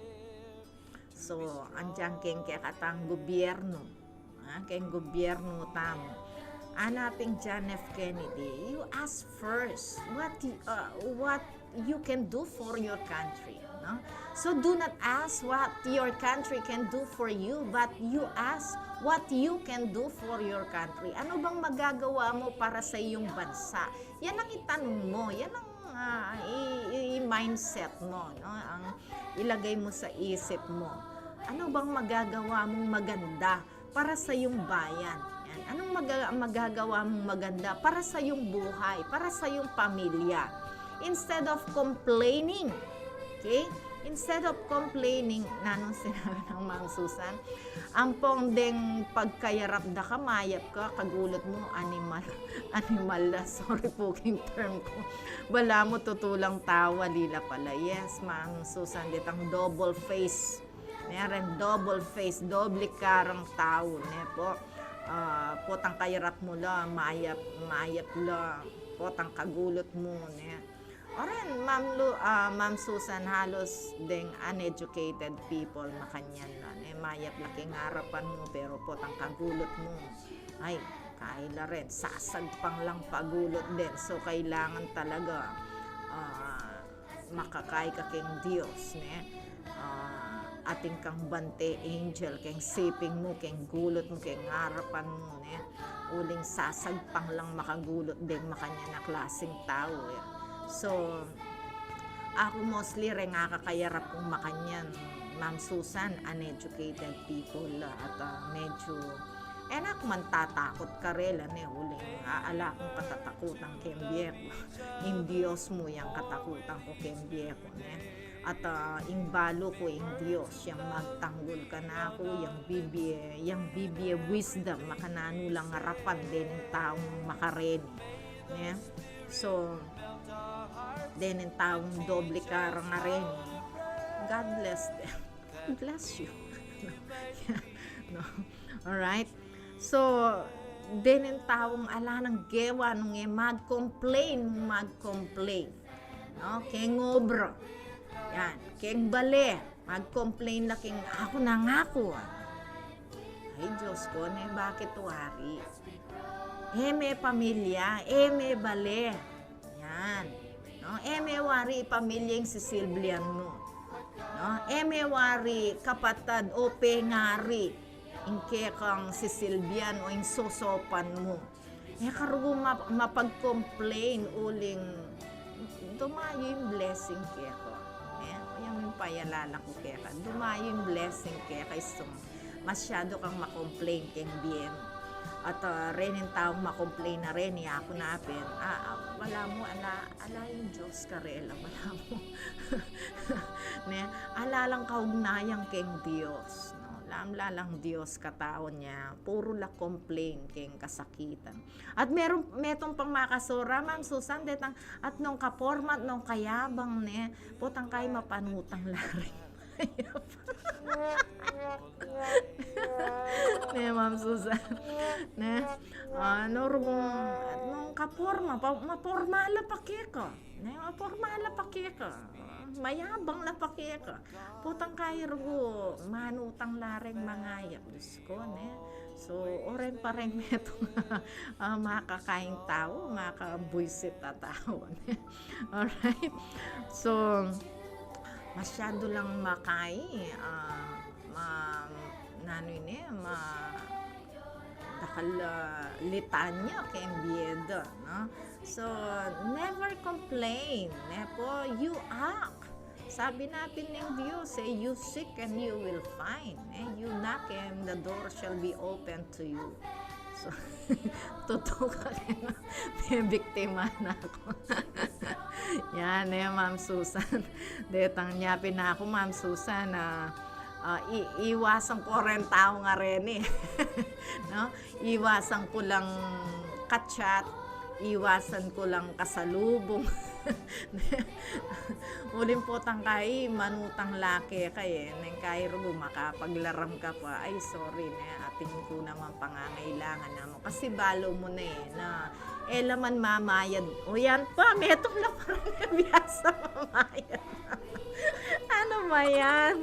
So, andiyan keng kekatang gobyerno, ah, keng gobyerno tamu. Ana pin John F. Kennedy, you ask first what y-, uh, what you can do for your country, no? So do not ask what your country can do for you, but you ask what you can do for your country. Ano bang magagawa mo para sa iyong bansa? Yan ang itanong mo. Yan ang, ah, i-, i-, i-mindset mo, no? Ang ilagay mo sa isip mo. Ano bang magagawa mong maganda para sa iyong bayan? Yan. Anong maga-, magagawa mong maganda para sa iyong buhay, para sa iyong pamilya? Instead of complaining, okay? Instead of complaining, nanung sinabi ng Ma'am Susan? Ampong deng pagkayarap da ka, mayap ka, kagulut mu, animal, animal la, sorry pu king term ku. Balamu tutu lang tau, ali la pala. Yes, Ma'am Susan, detang double face. Neren double face, doble karang tau, ne pu. Ah, potang kayarap mu la, mayap, mayap la, potang kagulut mu, ne. Oren, Ma'am Lu-, ah, Ma'am Susan, halos deng uneducated people, makanyan la, ne. Mayap la king arapan mu, pero potang kagulut mu, ay, kaila rin, sasagpang lang pagulut din. So, kailangan talaga, ah, makakay ka keng Dios, ne? Ah, atin kang bante angel, keng siping mu, keng gulut mu, keng arapan mu, ne? Uling sasagpang lang makagulut deng makanyan a klaseng tau, e. So, aku mostly reng akakayarap kung makanyan, Ma'am Susan, uneducated people, at, ah, medyo, e na ku man tatakut karela, ne, uling, ah, ala kung katatakutan keng bie ku. Ing Dios mu yang katakutan ku keng bie ku, ne. At, ah, ing balu ku ing Dios yang magtanggul kanaku, yang bibie, yang bibie wisdom, makananu lang arapan dening taung makareni, ne. So, dening taung doble karang areni, God bless them. God bless you. No? Alright? So, dening taung ala nang gewa nung e mag-complain, mag-complain. No? Keng obra. Yan. Keng bale, mag-complain la keng aku nang aku. Ay, Diyos ko, ne, bakit wari? E me pamilya, e me bale. Yan. No? E me wari pamilya ing sisilbian mu. No? E me wari kapatad o pengari ing kekang sisilbian o ing sosopan mu. E ka rugu ma-, mapag-complain uling dumayu ing blessing keka. Eh, o yan ing payalala ku keka. Dumayu ing blessing keka, istung masyadu kang ma-complain keng bie mu. At, ah, reni ing taung ma-complain na reni, aku na pin, ah, ah, wala mu, ala, ala ing Dios karela, wala mu. Ne, ala lang kaugnayan keng Dios, no? Lamla lang Dios katau, nia puru la complain keng kasakitan. At meron, metung pang makasura, Ma'am Susan, detang, at nung kaporma, at nung kayabang, ne, potang kayi mapanutang la ring mayap. Ne, Ma'am Susan, ne, ano, rugung, at nung kaporma, pa, maporma la pa keka. Ne, maporma la pa keka. Mayabang la pa keka. Potang kayi rugu, manutang la reng mangayap, Dios ku, ne. So, o ren pa reng metung, ah, makakaing tau, makabuisit a tau, ne. Alright? So, masyadu lang makayi, ah, ma-, nanu ini, ma-, dakal, ah, litanya keng bie da, no? So, never complain, ne po, you ask. Sabi na pin ning Dios, eh, "You seek and you will find, eh, you knock and the door shall be open to you." So, tutu ka kaya, mebiktima na ku. Yan, eh, Ma'am Susan. Detang nia pin aku, Ma'am Susan, ah, ah, i-, iwasan ku reng tau ngareni. No? Iwasan ku lang ka-chat, iwasan ku lang kasalubung. Uling potang kayi, manutang la keka, eh. Neng kayi rugu makapaglaram ka pa, "Ay, sorry, ne, atin ku naman pangangailangan namu." Kasi balu mu na, eh, na e la man mamayad. O yan pa, metung la pa reng biasang mamayad. Ano ba yan?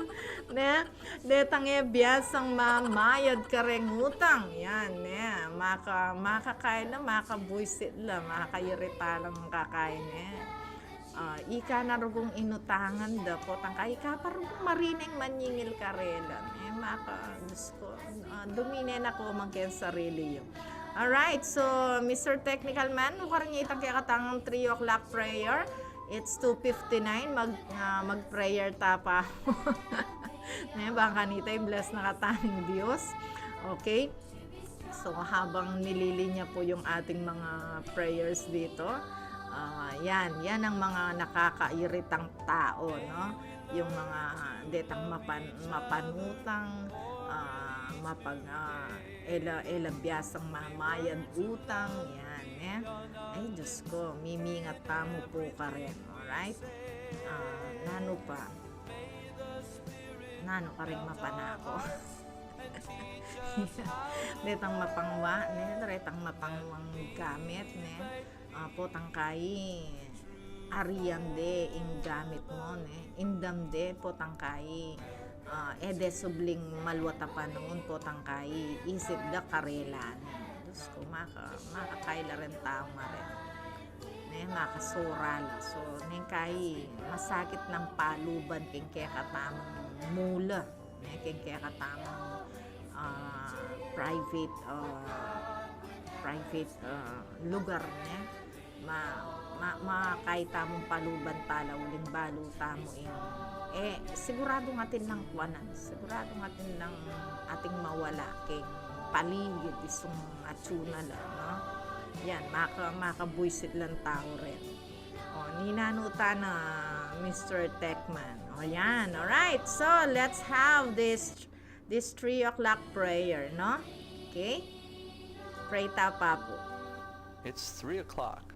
Ne? Detang e biasang mamayad kareng utang. Yan, ne. Maka-, makakayi la, makabuisit la, makairita lang kakayi, ne. Ah, ika na rugung inutangan da, potang kayi, ika pa rugung marineng manyingil karela, ne. Maka, Dios ku, ah, dumine na ku man keng sarili yu. Alright, so, Mister Technical Man, nukarin ya itang kekatamung three o'clock prayer. It's two fifty-nine, mag-, ah, mag-prayer ta pa. Ne, bang kanita i-bless na kata ning Dios. Okay? So, habang nililinya po yung ating mga prayers dito, ah, yan, yan ang mga nakakairitang tao, no? Yung mga detang mapan-, mapanutang, ah, mapag-, ah, e la, e la biasang mamayad utang, yan, eh. Ay, Dios ku, mimingat tamu po karin, alright? Ah, nanu pa? Nanu karing mapanako? Detang mapangwa, ne, detang mapangwang gamit, ne. Ah, potang kayi, arian de ing gamit mu, ne. Indam de, potang kayi, ah, e de subling maluat a panaun, potang kayi, isip da karela, ne. Dios ku, maka-, makakaila ring tau ngaren. Ne, makasura la. So, neng kayi, masakit nang paluban keng kekatamung mula. Ne, keng kekatamung, ah, private, ah, private, ah, lugar, ne. Ma-, ma-, ma-, kayi tamung paluban tala uling balu tamu ing, eh, siguradu ngan atin lang kuanan, siguradu ngan atin lang ating mawala keng paligid, isung atsu na la, no? Yan, maka-, makabuisit lang tau rin. O, ninanu ta na, Mister Techman. O, yan. Alright. So, let's have this, this three o'clock prayer, no? Okay? Pray ta pa po. It's three o'clock.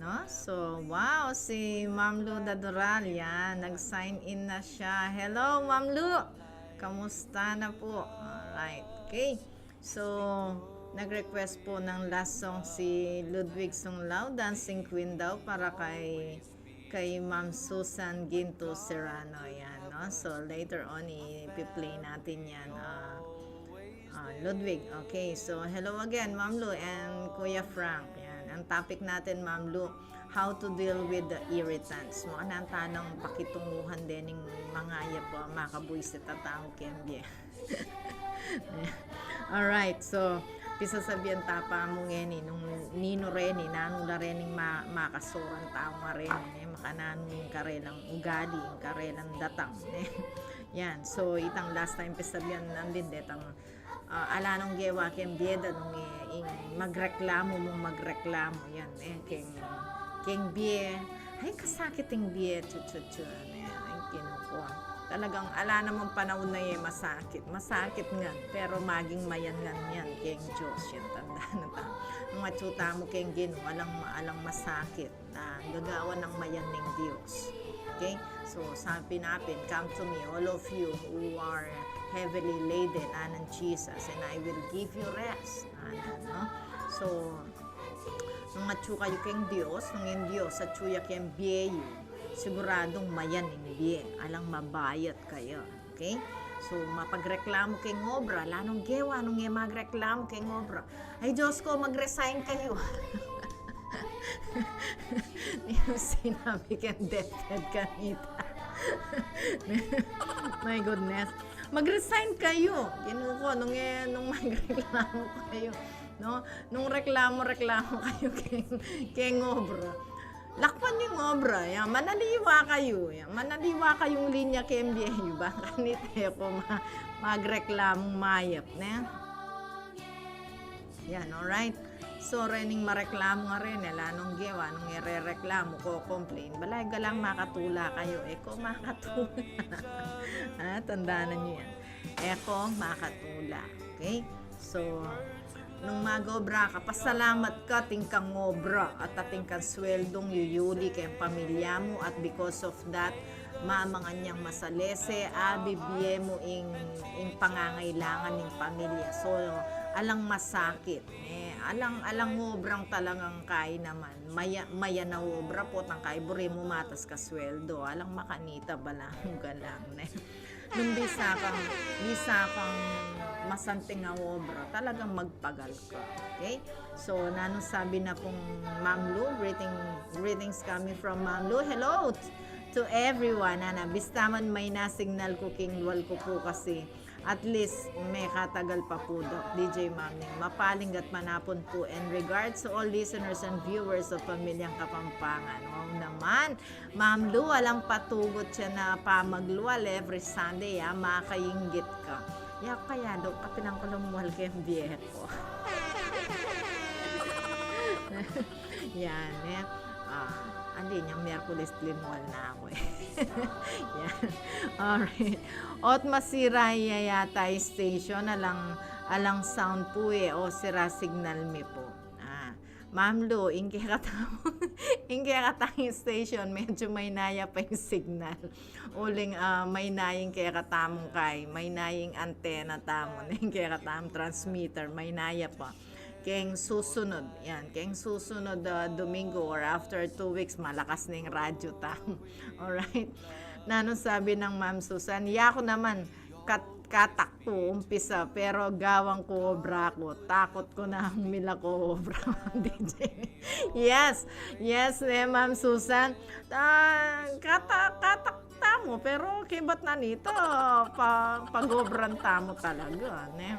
No? So, wow, si Ma'am Lu Dadural, yan. Nag-sign in na siya. Hello, Ma'am Lu! Kamusta na po? Alright. Okay. So, nag-request po ng last song si Ludwig Sunglao, Dancing Queen daw, para kay, kay Ma'am Susan Ginto Serrano. Yan, no? So, later on, i-play natin yan. Ah, Ah, Ludwig. Okay, so hello again, Ma'am Lu and Kuya Frank. Yan. Ang topic natin, Ma'am Lu, how to deal with the irritants. Makananu tang pakitunguhan dening mangayap, ah, makabuisit a tau keng bie. Alright, so, pisasabian ta pa mu ngeni, nung ninu reni, nanu la rening ma-, makasoran tau nga reni, ne? Makananu ing karelang ugali, ing karelang datang, ne? Yan, so, itang last time pisabian nandin detang Ah, ala nong gewa keng bie da nung, eh, ing magreklamu mung magreklamu, yan, eh, keng, keng bie. Ay, kasakit ing bie, chu, chu, chu, ne, ay, Ginu ku. Talagang ala namang panaun a e masakit. Masakit ngan, pero maging mayan ngan yan keng Dios, yan, tandaan na ta. Nung atsu tamu keng Ginu, alang, alang masakit. Ah, gagawan nang mayan ning Dios. Okay? So, sabi na pin, "Come to me, all of you who are heavily laden," anan Jesus, "and I will give you rest." Anan, no? So, nung atsu kayu keng Dios, nung ing Dios atsu ya keng bie yu, siguradung mayan ing bie, alang mabayat kayu. Okay? So, mapagreklamu keng obra, ala nong gewa nung e magreklamu keng obra. Ay, Diyos ko, mag-resign kayu. Yung sinabi keng DepEd kanita. My goodness. Mag-resign kayu. Ginu ku, nung, eh, nung magreklamu kayu. No? Nung reklamu, reklamu kayu keng, keng obra. Lakwan yu ing obra, ya, manaliwa kayu, ya, manaliwa kayung linya keng bie yu, bang kanita e ku ma-, magreklamung mayap, ne? Yan, alright. So, rening mareklamu nga reni, ala nong gewa, nung irereklamu, ko-complain, balayu galang makatula kayu, e ku makatula. Ah, tandanan yu yan. E ku makatula. Okay? So, nung mag-obra ka, pasalamat ka atin kang obra at atin kang sweldung yuyuli keng pamilya mu, at because of that, mamangan yang masalese, abibie mu ing, ing pangangailangan ning pamilya. So, alang masakit, eh, alang, alang obrang talagang kay naman, maya-, mayan a obra, potang kay buri mu matas kasweldo, alang makanita, balamu galang, ne? Nung bisa kang, bisa kang masanting a obra, talagang magpagal ka. Okay? So, nanung sabi na pung Ma'am Lu, greeting, greetings coming from Ma'am Lu. Hello t-, to everyone. Ana, bista man mayna signal ku, king lual ku pu kasi. At least, mekatagal pa pu, Doc D J Ma'am Ning. Mapaling at manapun pu, and regards to all listeners and viewers of Pamilyang Kapampangan. Wow naman, Ma'am Lu, alang patugut ya na pamaglual every Sunday, ah, makainggit ka. Ya, kaya daw, kapilan ku lumual keng bie ku. Yan, eh. Ah, andi, nyang Miyerkules limual na ku, eh. Yan. Alright. Ot masira ya yata ing station, alang, alang sound pu, eh, o sira signal mi pu. Ah, Ma'am Lu, ing kekatamung, ing kekatamung station, medyo maynaya pa ing signal. Uling, ah, maynaya ing kekatamung kay, maynaya ing antena tamu, ing kekatamung transmitter, maynaya pa. Keng susunod, yan, keng susunod, ah, Domingo or after two weeks, malakas na ing radyo tamu. Alright? Nanung sabi nang Ma'am Susan, yaku naman, kat-, katak ku umpisa, pero gawan ku obra ku. Takut ku na mila ku obra, Ma'am D J. Yes, yes, eh, Ma'am Susan. Ah, kata-, katak tamu, pero kebat na nita, pa-, pag-obran tamu talaga, ne?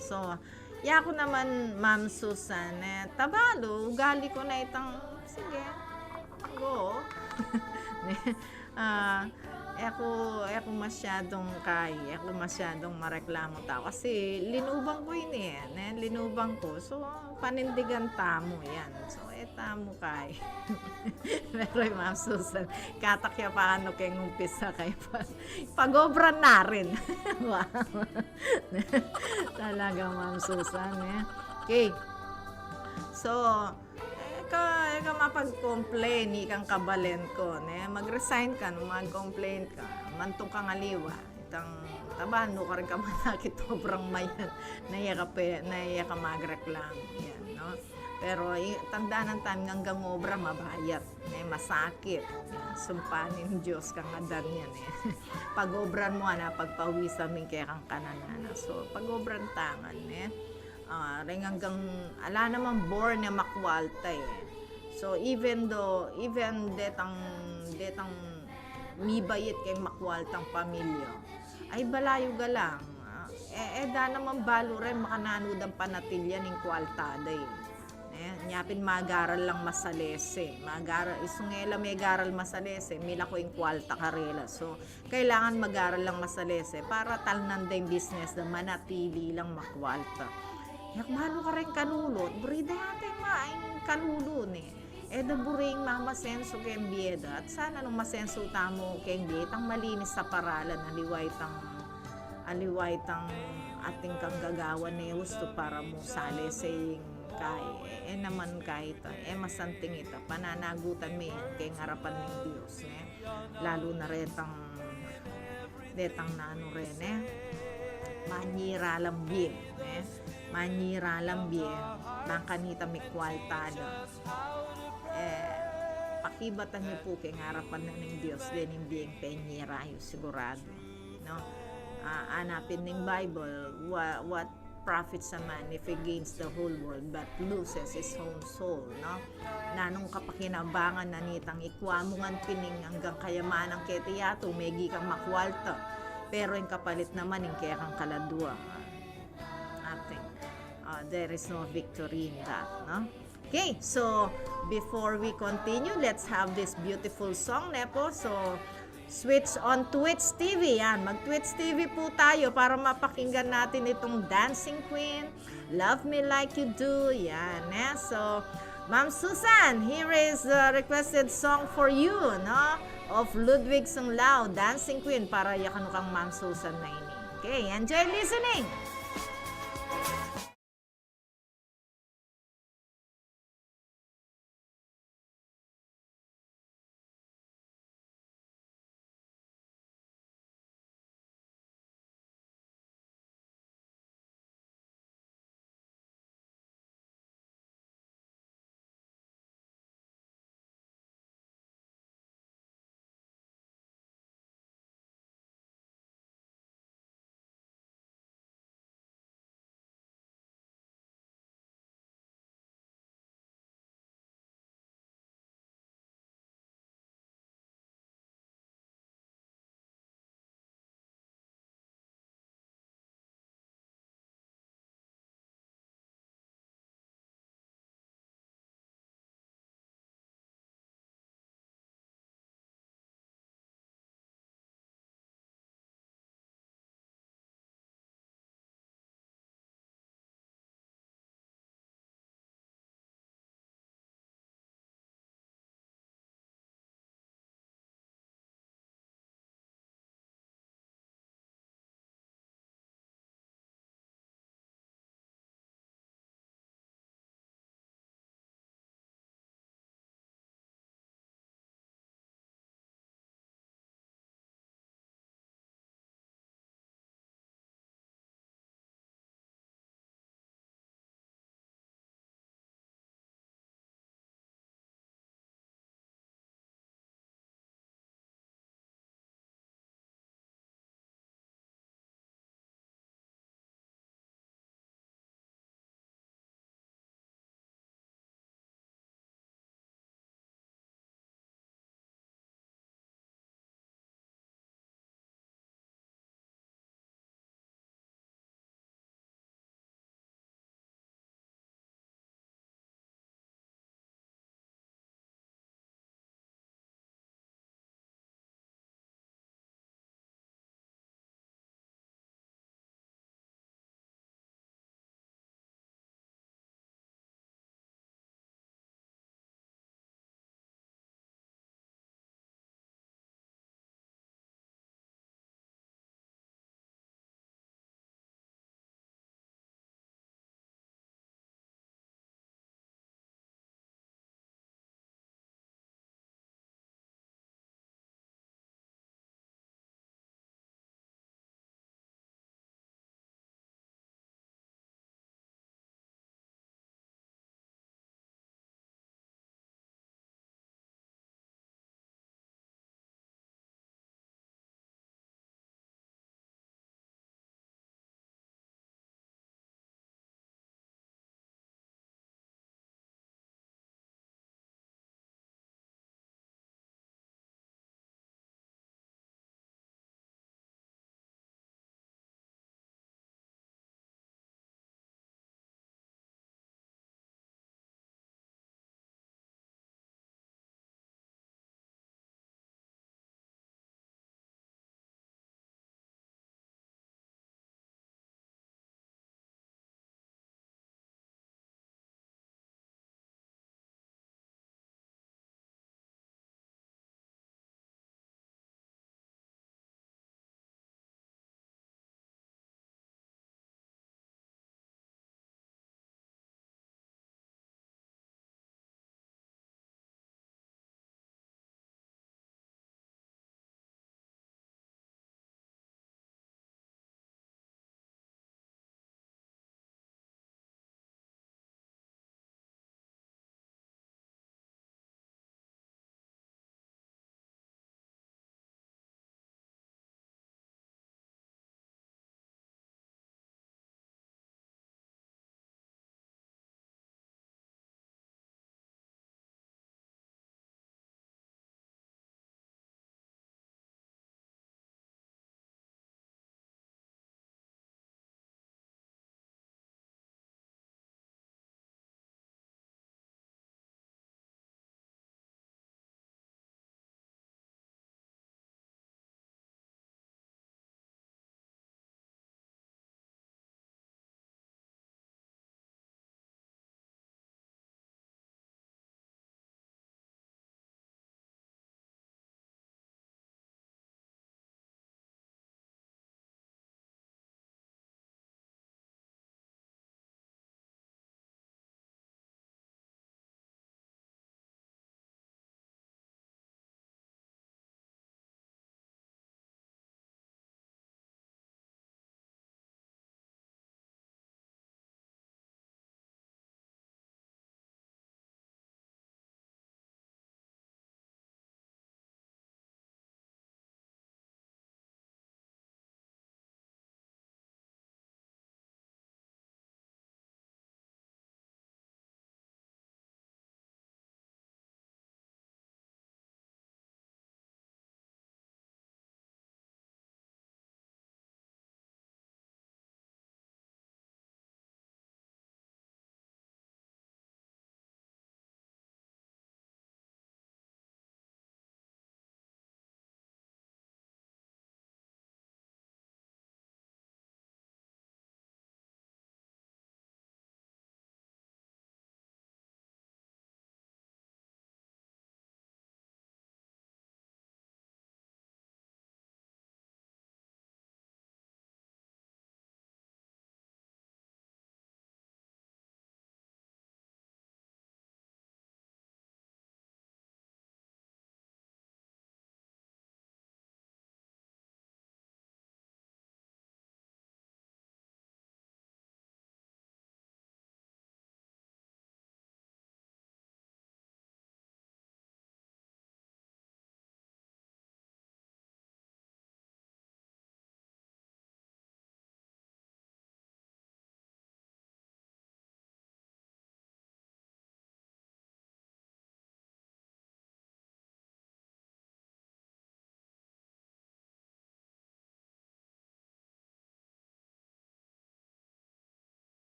So, yaku naman, Ma'am Susan, eh, tabalu, ugali ku na itang, sige, go. Ne? Ah, e ku, e ku masyadung kay, e ku masyadung mareklamu tau. Kasi linubang ku ini, eh, ne? Linubang ku. So, panindigan tamu yan. So, e tamu kay. Pero i Ma'am Susan, katak ya pa anu keng umpisa kay pa-, pag-obra na rin. Wow. Talaga, Ma'am Susan, eh. Okay. So, eh, Ka, e ka mapag-complain, ikang kabalen ku, ne? Mag-resign ka, nung mag-complain ka, mantung kang aliwa. Itang taban, nu karin ka manakit obrang mayan, na iya ka pe-, na iya ka magreklamo, yan, no? Pero, i-, tandanan tamu, nganggang obra mabayat, ne? Masakit. Yan, sumpa ning Dios kang adan yan, e. Pag-obran mu, ana, pagpawisan mu ing kekang kananana. So, pag-obran ta ngan, ne? Ah, reng anggang, ala namang born a makwalta, e. So, even though, even detang, detang mibait keng makwaltang pamilya, ay, balayu ga lang. Ah, e, e da namang balu reng makananu dang panatilyan ing kwalta da, e. E, nya pin magaral lang masalese. Magaral, isung e la megaral masalese, milako ing kwalta karela. So, kailangan mag-aral lang masalese para talnan da ing business da, manatili lang makwalta. Yak balu kareng kalulu, buri da yata ing ma-, ing kalulu, ne. E da buri ing mamasenso keng bie da. At sana nung masenso tamu keng bie, itang malinis a paralan, aliwa itang, aliwa itang atin kang gagawan, ne, ustu para mu salese ing kai. E, e naman kai ita, e masanting ita, pananagutan me keng arapan ning Dios, ne. Lalu na retang, detang nanu re, ne, manyira lang bie, ne, manyira lang bie, bang kanita mikwalta da. E, pakibatan yu pu keng arapan na ning Dios dening bieng penyira yu, siguradu, no? Ah, anapin ning Bible, what, what profits a man if he gains the whole world but loses his own soul, no? Nanung kapakinabangan na nitang ikwa mu ngan pin ing anggang kayamanan keti yatu, megi kang makwalta, pero ing kapalit naman ing kekang kaladua, nothing. Ah, there is no victory in that, no? Okay, so before we continue, let's have this beautiful song, ne po? So, switch on Twitch T V. Yan, mag-Twitch T V po tayo para mapakinggan natin itong Dancing Queen, Love Me Like You Do. Yan, eh. So, Ma'am Susan, here is the requested song for you, no? Of Ludwig Sunglao, Dancing Queen, para ya kanu kang Ma'am Susan na ini. Okay, enjoy listening!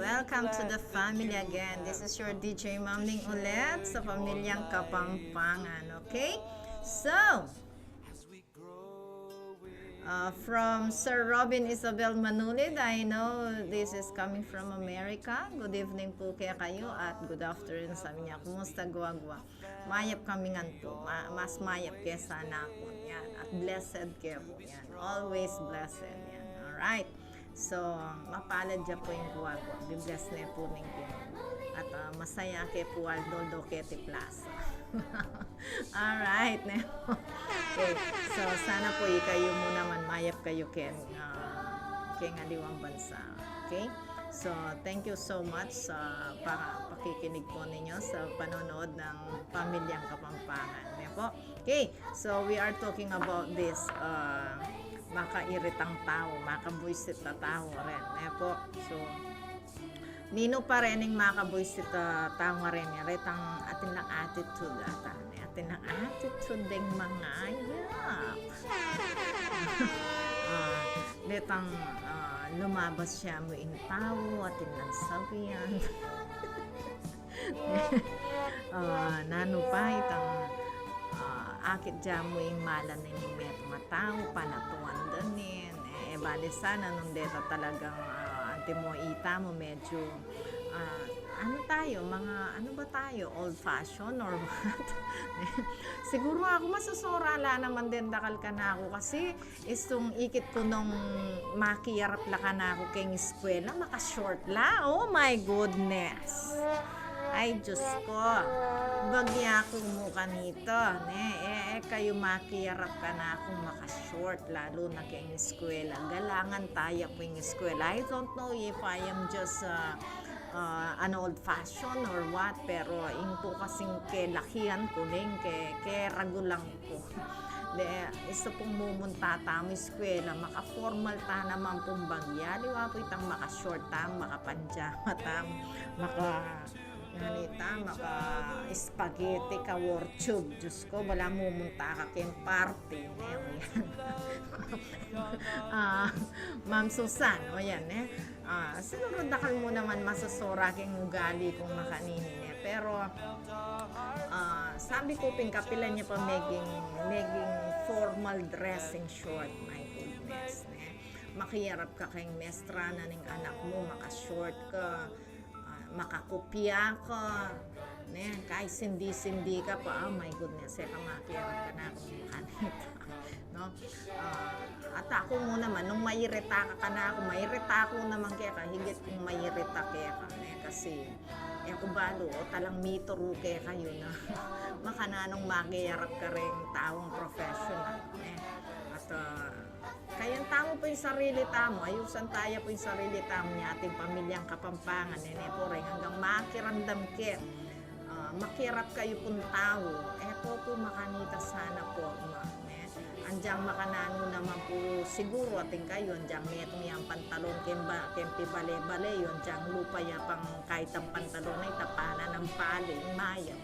Welcome to the family again. This is your D J Mamning ulit sa Pamilyang Kapampangan, okay? So, uh, from Sir Robin Isabel Manulid, I know this is coming from America. Good evening po kekayu at good afternoon sa kanya. Kumusta, guagua? Mayap kami ngan po. Ma-, mas mayap ke sana ku. Yan. At blessed ke po. Yan. Always blessed. Yan. Alright. So, mapalad ya po ing guagua. Bibless ne po ning Ginoo. At, ah, masaya ke po aldo-aldo keti plaza. Alright, ne? Okay. So, sana po ikayu mu naman mayap kayu ken, ah, keng aliwang bansa. Okay? So, thank you so much sa pa-, pakikinig po ninyo sa panonood ng Pamilyang Kapampangan. Ne po? Okay, so we are talking about this, uh, makairitang tau, makabuisit a tau rin, ne po? So, ninu pa rin ing makabuisit a tau rin, retang atin lang attitude ata, ne? Atin lang attitude deng mangayap. Ah, retang, ah, lumabas ya mu ing tau, atin lang sabian. Ah, nanu pa itang, ah, akit ya mu ing malan ning metung a tau, panatuan da nin. E, e bale sana nung deta talagang, ah, antimo ita mu medyo, ah, ano tayo, mga, ano ba tayo, old fashion or what? Siguro aku masusura la naman din dakal kanaku kasi istung ikit ku nung makiyarap la kanaku keng eskwela, maka-short la. Oh my goodness! Ay, Diyos ko. Bagya ku mu kanita, ne? E, e kayu makiyarap kanaku maka-short, lalu na keng eskwela. Galangan taya pu ing eskwela. I don't know if I am just, uh, uh, an old fashion or what, pero ing pu kasing kelakian ku, ning ke, keragulan ku. De, isu pung mumunta tamu eskwela, maka-formal ta naman pung bagya. Aliwa pu itang maka-short tamu, maka-panjama tamu, maka, nganita, maka-spaghetti ka, war tube. Diyos ko, bala mumunta ka keng party, ne? O yan. Ah, Ma'am Susan, o yan, ne? Ah, siguro dakal mu naman masusura keng ugali kung makanini ne. Pero, ah, sabi ku pin kapilan ya pa meging, meging formal dressing short, my goodness, ne? Makiyarap ka keng mestra na ning anak mu, maka-short ka, ah, makakupya ka, ne? Kahit sindi-sindi ka pa, oh my goodness, e ka makiyarap kanaku kanita, no? Ah, at aku mu naman, nung mairita ka kanaku, mairita ku naman keka, higit kung mairita keka, ne? Kasi, e ku balu, o talang mituru kekayu na makananung makiyarap kareng taung professional, ne? At, ah, kayang tamu pu ing sarili tamu, ayusan taya pu ing sarili tamu, ning ating pamilyang Kapampangan, ne, ne pu, reng anggang makiramdam ke, ah, makiyarap kayu pung tau, e ko pu makanita sana porma, ne? Anjang makananu naman pu siguru atin kayu, anjang metung yang pantalon keng ba-, keng pibale-bale yu, anjang lupa ya pang kaitang pantalon a ita, pananam pali, mayap.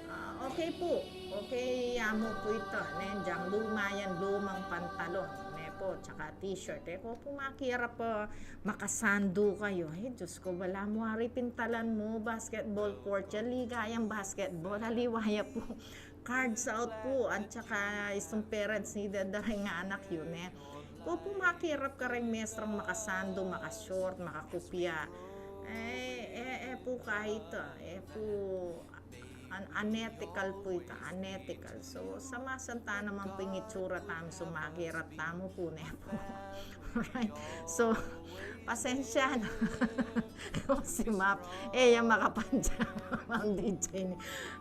Ah, okay pu, okay ya mu pu ita, ne? Anjang luma yan, lumang pantalon, ne pu, tsaka t-shirt. E ko pu makiyarap a makasandu kayu. Ay, Diyos ko, bala mu ari pintalan mu, basketball court ya, ligayang basketball, aliwa ya pu. Cards out pu, at saka istung parents, ida da reng anak yu, ne? Ko pu makirap kareng mestrang makasandu, maka-short, makakupya. E, e, e pu kaya ita, e pu, un-, unethical pu ita, unethical. So, samasan ta naman pu ing itsura tamu, so makirap tamu pu, ne pu. Alright. So, pasensya na. Kasi map, e ya makapanjama, Ma'am D J ne.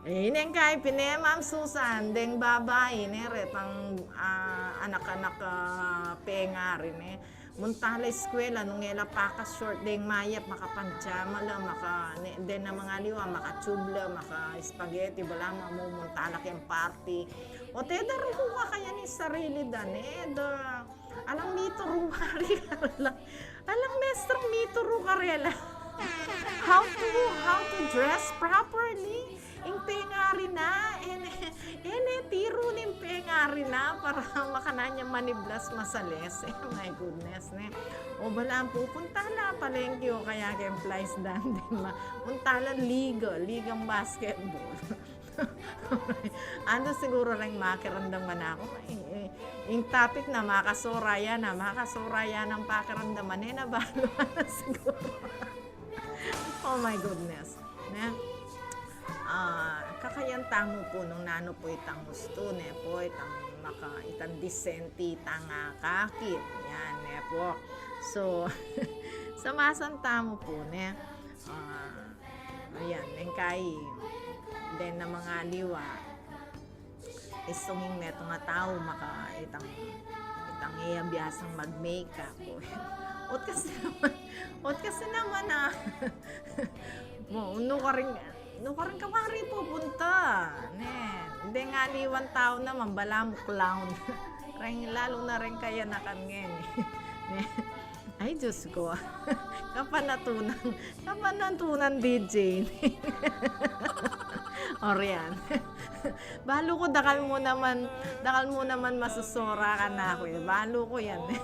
E, ine kaya pin e, Ma'am Susan, deng babai ne, retang, ah, anak-anak, ah, pengari ne. Munta la eskwela, nung e la paka-short deng mayap, makapanjama la, maka, ne, deng aliwa, maka-tube la, maka-spaghetti, bala mamumunta la keng party. O, te, daru ku ka kaya ning sarili da, ne, da, alang mituru wari karela. Alang mestrang mituru karela how to, how to dress properly. Ing pengari na, e ne, e ne tiru ning pengari na para makanyan ya maniblas masalese. My goodness, ne. O balamu pu, punta la palengke o kaya keng Fly's Dandin ma. Punta la liga, ligang basketball. Anda siguru reng makiramdam kanaku, e, e, ing topic na makasura ya, na makasura ya nang pakiramdaman, e na balu na siguru. Oh my goodness. Ne? Ah, kakayan tamu pu nung nanu pu itang gustu, ne pu, itang maka, itang disenti itang akakit. Yan, ne pu. So, sa masan tamu pu, ne? Ah, ayan, neng kai, den na mangaliwa. Istung ing metung a tau maka itang, itang e ya biasang mag-makeup. Ot kasi naman, ot kasi naman a, mo, nukarin, nukarin ka mari pupunta. Ne, deng aliwang tau naman, balamu clown. Reng, lalu na reng kayanakan ngeni. Ne. Ay, Diyos ko. Kapanatunan. Kapanatunan, D J. Orian. Balu ku, dakal mu naman, dakal mu naman masusura kanaku, e. Balu ku yan, e.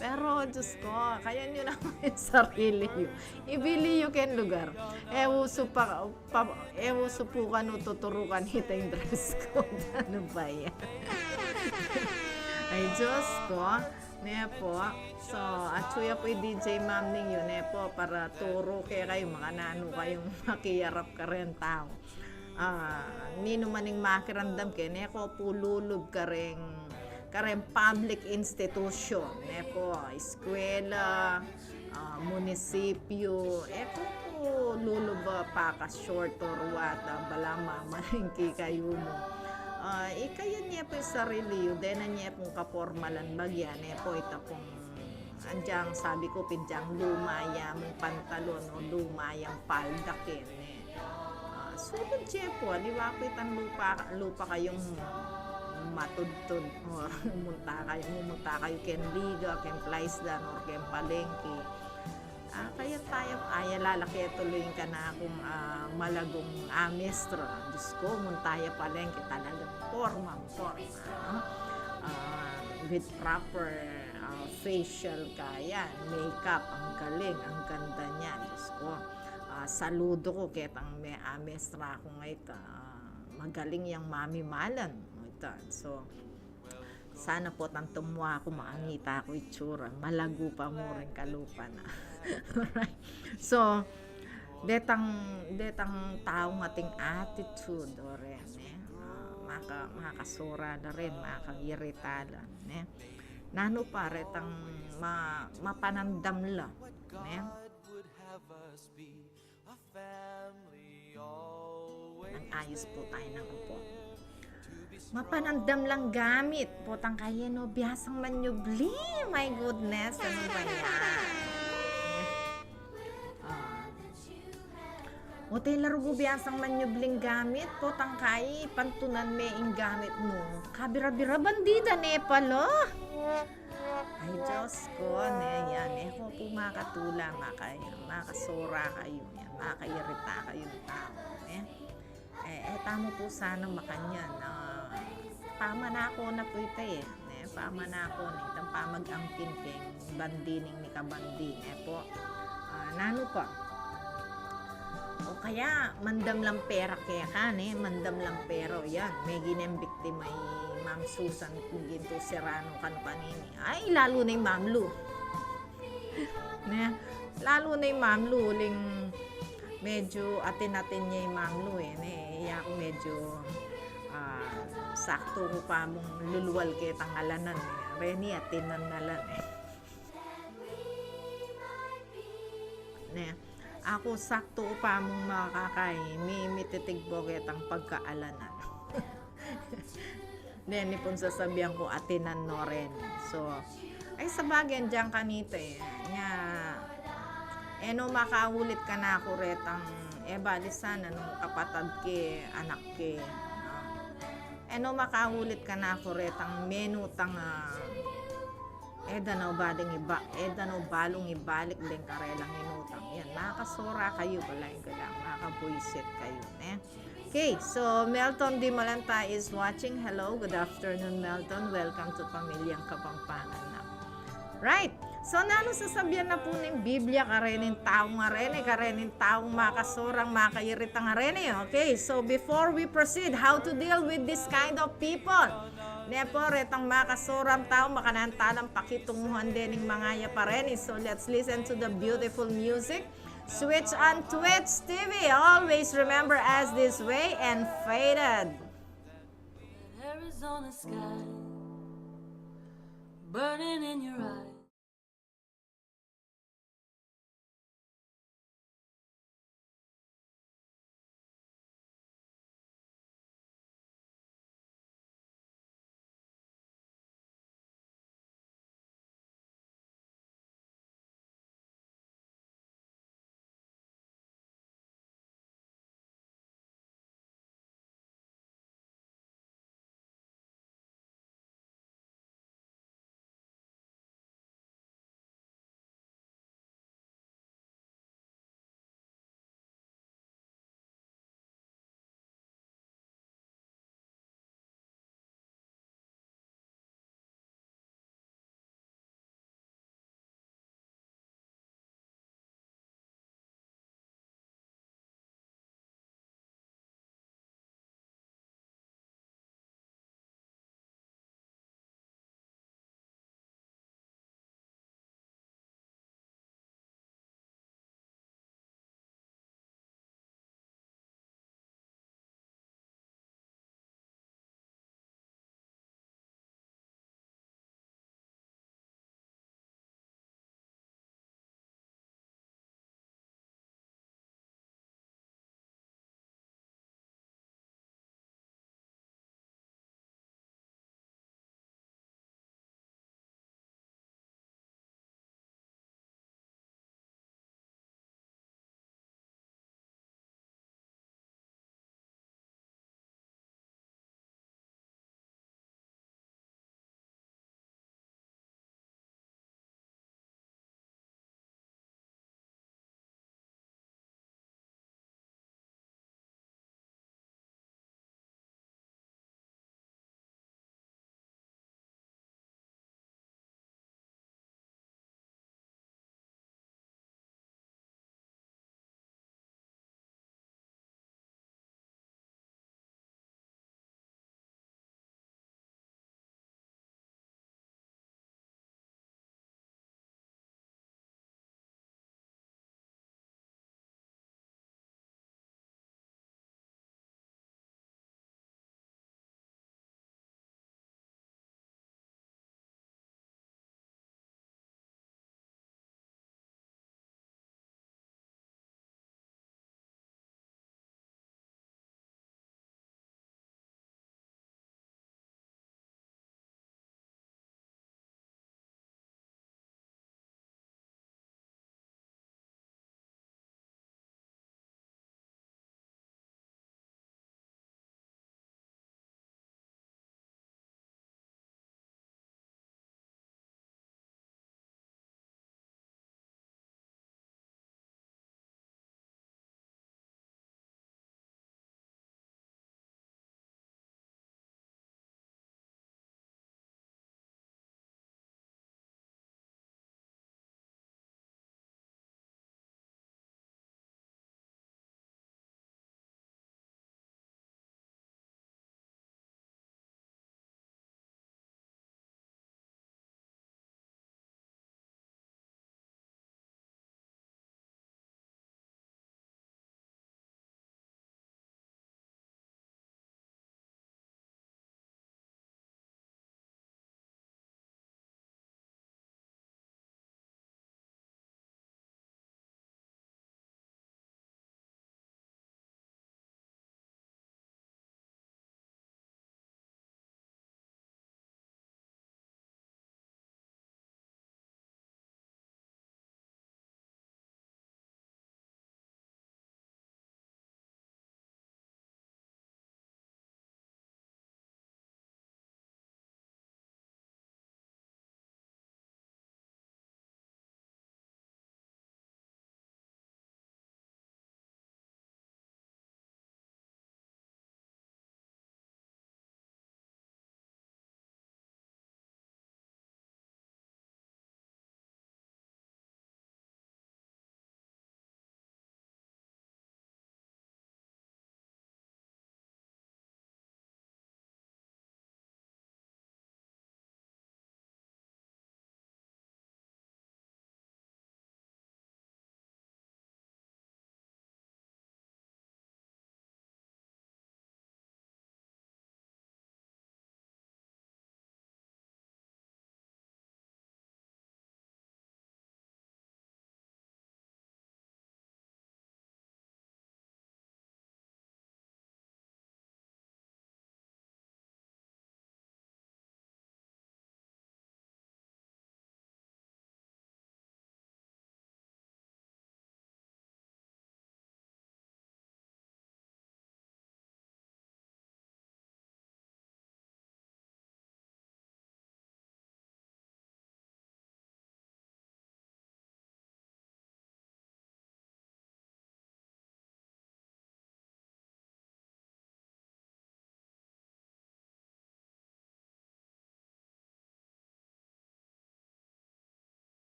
Pero, Diyos ko, kayan yu naman ing sarili yu. Ibili yu keng lugar. E usu pa, pa, e usu pu kanu tuturukan ita ing dress code. Anu ba yan? Ay, Diyos ko. Ne pu. So, atsu ya pu i D J Ma'am ning yu, ne pu, para turu ke kayu, makananu kayung makiyarap kareng tau. Ah, ninu man ing makiramdam ke, ne ko pu lulub kareng, kareng public institution, ne pu, eskwela, ah, munisipyu, e ko pu lulub a paka-short or what, ah, bala mamalengke kayu mu. Ah, ikayan ye pu ing sarili yu, dena ye pung kapormalan bagya, ne pu, ita pung adyang sabi ku, pin dyang luma ya mung pantalon o luma yang palda ke, ne. Ah, sulud ye pu, aliwa pu itang lupa, lupa kayung matudtud or munta kayu, mumunta kayu keng liga, keng Fly's Dand or keng palengke. Ah, kaya tayo, ay, lalaki tuloy ing kanakung, ah, malagung amestra. Diyos ko, munta ya palengke, talagang porma, porma, no? Ah, with proper, ah, facial kaya, makeup, ang galing, ang ganda niya, Diyos ko. Ah, saludo ku ketang me-, amestra ku ngeni, ah, magaling yang mamimalan. Ita. So, sana pu tantu mu aku makangita ku itsura, malagu pa mu ring kalupa na. Alright. So, detang, detang taung ating attitude, o ren, ne? Ah, maka-, makasura da ren, makairita da, ne? Nanu pa retang ma-, mapanandam la, ne? Nang ayos pu tayo nang upo. Mapanandam lang gamit. Potang kayi, no, biasang manyubli. My goodness, anu ba yan? Ah. O, te la rugu biasang manyubling gamit, potang kayi, pantunan me ing gamit mu. Kabira-bira bandida ne pala. Ay, Diyos ko, ne, yan, e ko pu makatula, maka-, makasura kayu, yan, makairita kayung tau, ne? E, e tamu pu sana makanyan, ah, pamanako na pu ita, e, ne, pamanako na itang pamag-angkin keng bandi ning mikabandi, ne pu. Ah, nanu pa? O kaya, mandam lang pera keka, ne? Mandam lang pera, o yan. Megi neng biktima i Ma'am Susan, gintu Serrano, kanu kanini. Ay, lalu na i Ma'am Lu. Ne? Lalu na i Ma'am Lu, uling medyu atin-atin ya i Ma'am Lu, e, ne? Iya ku medyu, ah, saktu ku pa mung lulual ketang alanan, e. Reni, atinan na la, e. Ne, aku saktu ku pa mung makakayi, mi-, mititig bo ketang pagkaalanan. Deni pung sasabian ku, atinan no ren. So, ay, sabagay, andiyan kanita, e. Nya, e no makaulit kanaku retang, e, bali sana nung kapatad ke, anak ke, no? E no makaulit kanaku retang menutang, ah, e da no baling iba-, e da no balung ibalik deng karelang inutang. Yan, makasura kayu, balamu ing kailangan, makabwisit kayu, ne? Okay, so Melton Dimalanta is watching. Hello, good afternoon, Melton. Welcome to Pamilyang Kapampangan na. Right. So, nanu sasabian na pu ning Biblia karening taung areni, karening taung makasurang, makairitang areni? Okay, so before we proceed, how to deal with this kind of people? Ne pu, retang makasurang tau, makanyan talang pakitunguhan dening mangayap areni. So, let's listen to the beautiful music. Switch on Twitch T V. Always remember us this way and faded. Arizona sky burning in your eyes.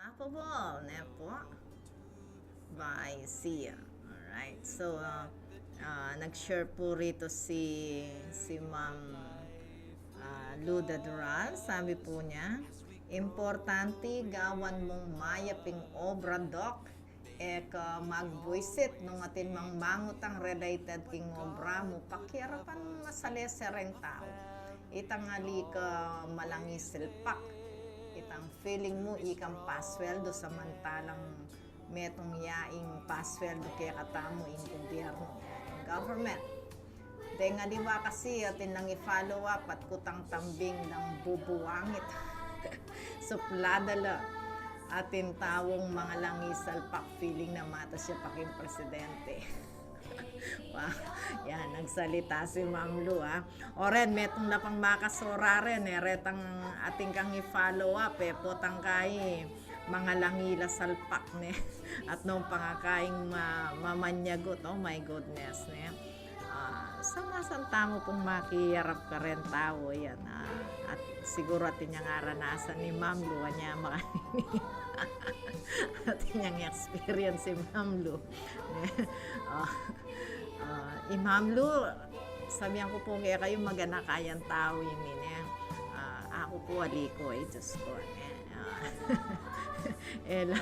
Affable, ne po? Bye, see ya. Alright, so, uh, uh, nag-share po rito si, si Ma'am, uh, Luda Duran. Sabi po niya, importante gawan mung mayap ing obra, Doc. E ka magbuisit nung atin mang mangutang related king obra mu, pakiarapan mu masalese reng tau. Itang ali ka malangi salpak, itang feeling mu ikang pasweldo, samantalang metung ya ing pasweldo kekatamu ing gobyernu, ing government. Deng aliwa kasi atin lang i-follow up at kutang tambing nang bubuangit. Suplada la atin taung mangalangi salpak, feeling na matas ya pa king presidente. Wow. Yan, nagsalita si Ma'am Lu, ah. O ren, metung na pang makasora ren, e retang atin kang i-follow up, e potang kai mangalangi la salpak, ne? At nung pangakaing ma-, mamanyagut, oh my goodness, ne? Ah, sa masantamu pung makiyarap karen tau, yan, ah, at siguru atin yang aranasan ni Ma'am Lu, anya makanini. Atin yang experience ni Ma'am Lu. Ah, ah, i Ma'am Lu, sabian ku pu kekayu, maganaka yang tau ini, ne? Ah, aku pu ali ku, e, Diyos ku, ne? Ah, e la,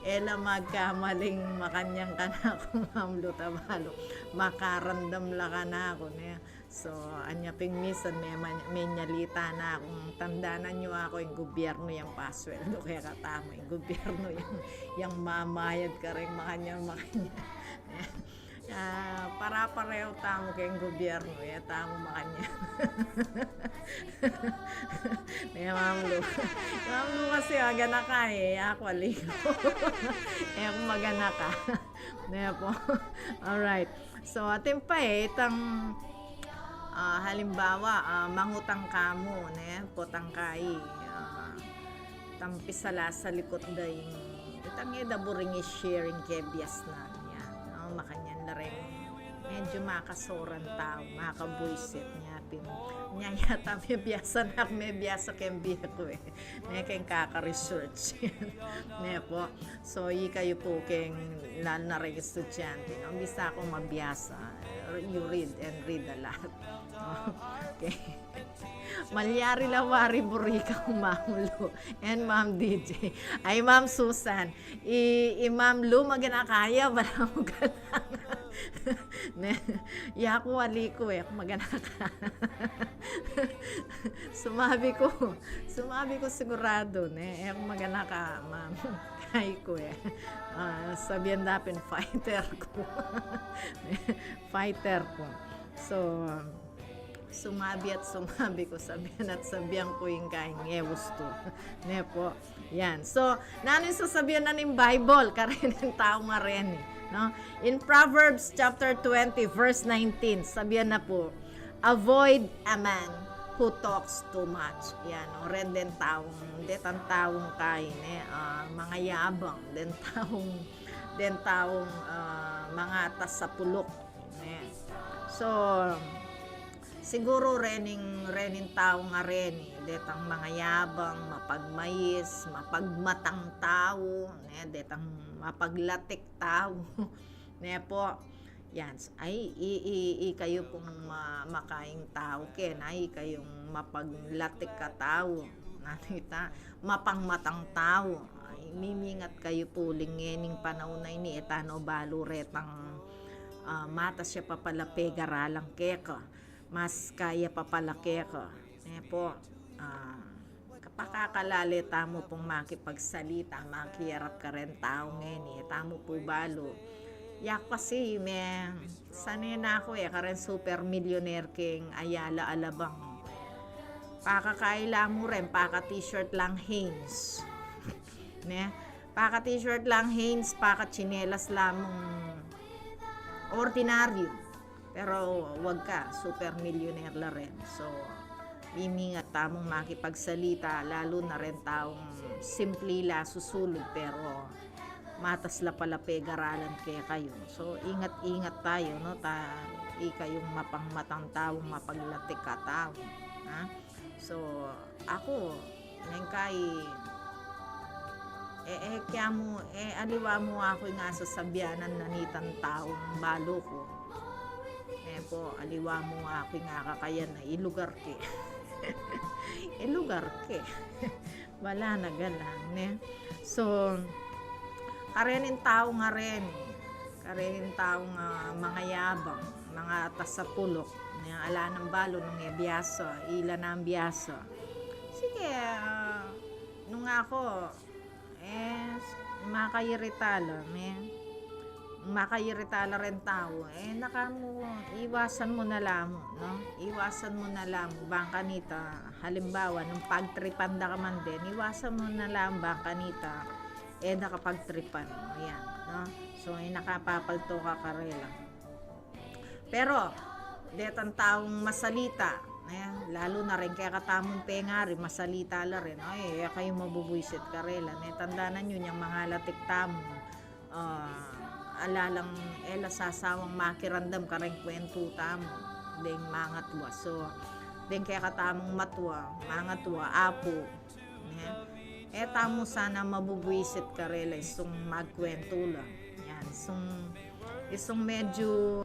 e la magkamaling makanyan kanaku, Ma'am Lu, ta balu makarandam la kanaku, ne? So, anya pin misan me-, menyalita na kung tandanan yu aku, ing gobyernu yang pasweldo kekatamu, ing gobyernu yang, yang mamayad kareng makanyan, makanyan. Ah, para-pareho tamu keng gobyernu, e tamu makanyan. Ne, Ma'am Lu. Ma'am Lu kasi maganaka, e, aku ali ku. E aku maganaka. Ne po. Alright. So, atin pa, e, itang, ah, halimbawa, ah, mangutang kamu, ne, potang kai, ah, tampi sala sa likut da ing, itang e da buring i-sharing kebiasnan, yan, no? Makanyan la ring medyu makasoran tau, makabuisit, nya pin. Nya yata mebiasa na, mebiasa keng bie ku, e. Ne, keng kaka-research. Ne po. So, ikayu pu keng, lalu na ring estudyante, no? Bisa kung mabiasa, you read and read a lot. Okay. Malyari la wari buri kang Ma'am Lu and Ma'am D J. Ay, Ma'am Susan, i, i Ma'am Lu, maganaka ya, balamu galangan. Ne, yaku ali ku, e ku maganaka. Sumabi ku, sumabi ku siguradu, ne, e ku maganaka, Ma'am. Kai ku, e. Ah, sabian da pin fighter ku. Fighter ku. So, sumabi at sumabi ku, sabian at sabian ku ing kaing e ustu. Ne po. Yan. So, nanu ing sasabian na ning Bible kareng tau ngareni, no? In Proverbs chapter twenty, verse nineteen, sabian na pu, "Avoid a man who talks too much." Yan, no? Ren den taung, detang taung kai, ne, ah, mangayabang, den taung, den taung, ah, mangatas sa puluk, ne. So, siguru rening, rening tau ngareni, detang mangayabang, mapagmais, mapagmatang tau, ne, detang mapaglatik tau, ne po. Yan, ay, i, i, ikayu pung ma-, makaing tau, ken, ay, ikayung mapaglatik a tau, nanu ita, mapangmatang tau. Ay, mimingat kayu pu uling ngening panaun a ini, e ta no balu retang, ah, matas ya pa pala pegaralan keka, mas kaya pa pala keka. Ne po, ah, kapakakalale tamu pung makipagsalita, makiyarap karen tau ngeni, e tamu pu balu. Yaku kasi me-, sane na ku, e, karen super millionaire keng Ayala, Alabang. Pakakaila mu ren, paka-t-shirt lang Hanes. Ne? Paka-t-shirt lang Hanes, paka-tsinelas lamung ordinaryu. Pero wag ka, super millionaire la ren. So, mimingat tamung makipagsalita, lalu na ren taung simpli la susulud, pero matas la pala pegaralan kekayu. So, ingat-ingat tayu, no? Ta, ikayung mapangmatang tau, mapaglatik a tau. Ha? So, aku, neng kai, E, e, kaya mu, e, aliwa mu aku ing sasabianan na nitang taung balu ku. E, po, aliwa mu aku ing kakayan na, ilugar ke. Ilugar ke. Bala na galang, ne? So, karening taung areni, karening taung mangayabang, mangatas a pulok, ne, ala nang balu nung e biasa, ila nang biasa. Sige, a, nung aku, e, makairita la, ne? Makairita la reng tau, e, naka mu, iwasan mu na la mu, no? Iwasan mu na la mu, bang kanita, halimbawa, nung pagtripan da ka man din, iwasan mu na la mu, bang kanita, e da ka pagtripan, o yan, no? So, e, nakapapalto ka karela. Pero, detang taung masalita, ne? Lalu na reng kekatamung pengari, masalita la rin, o, e, e kayu mabubuisit karela, ne? Tandanan yu, inyang mangalatik tamu, a, ala lang e la sasawang makiramdam kareng kwentu tamu deng mangatua. So, deng kekatamung matua, mangatua, apu, ne? E tamu sana mabubuisit karela isung magkwentu la. Yan, isung, isung medyu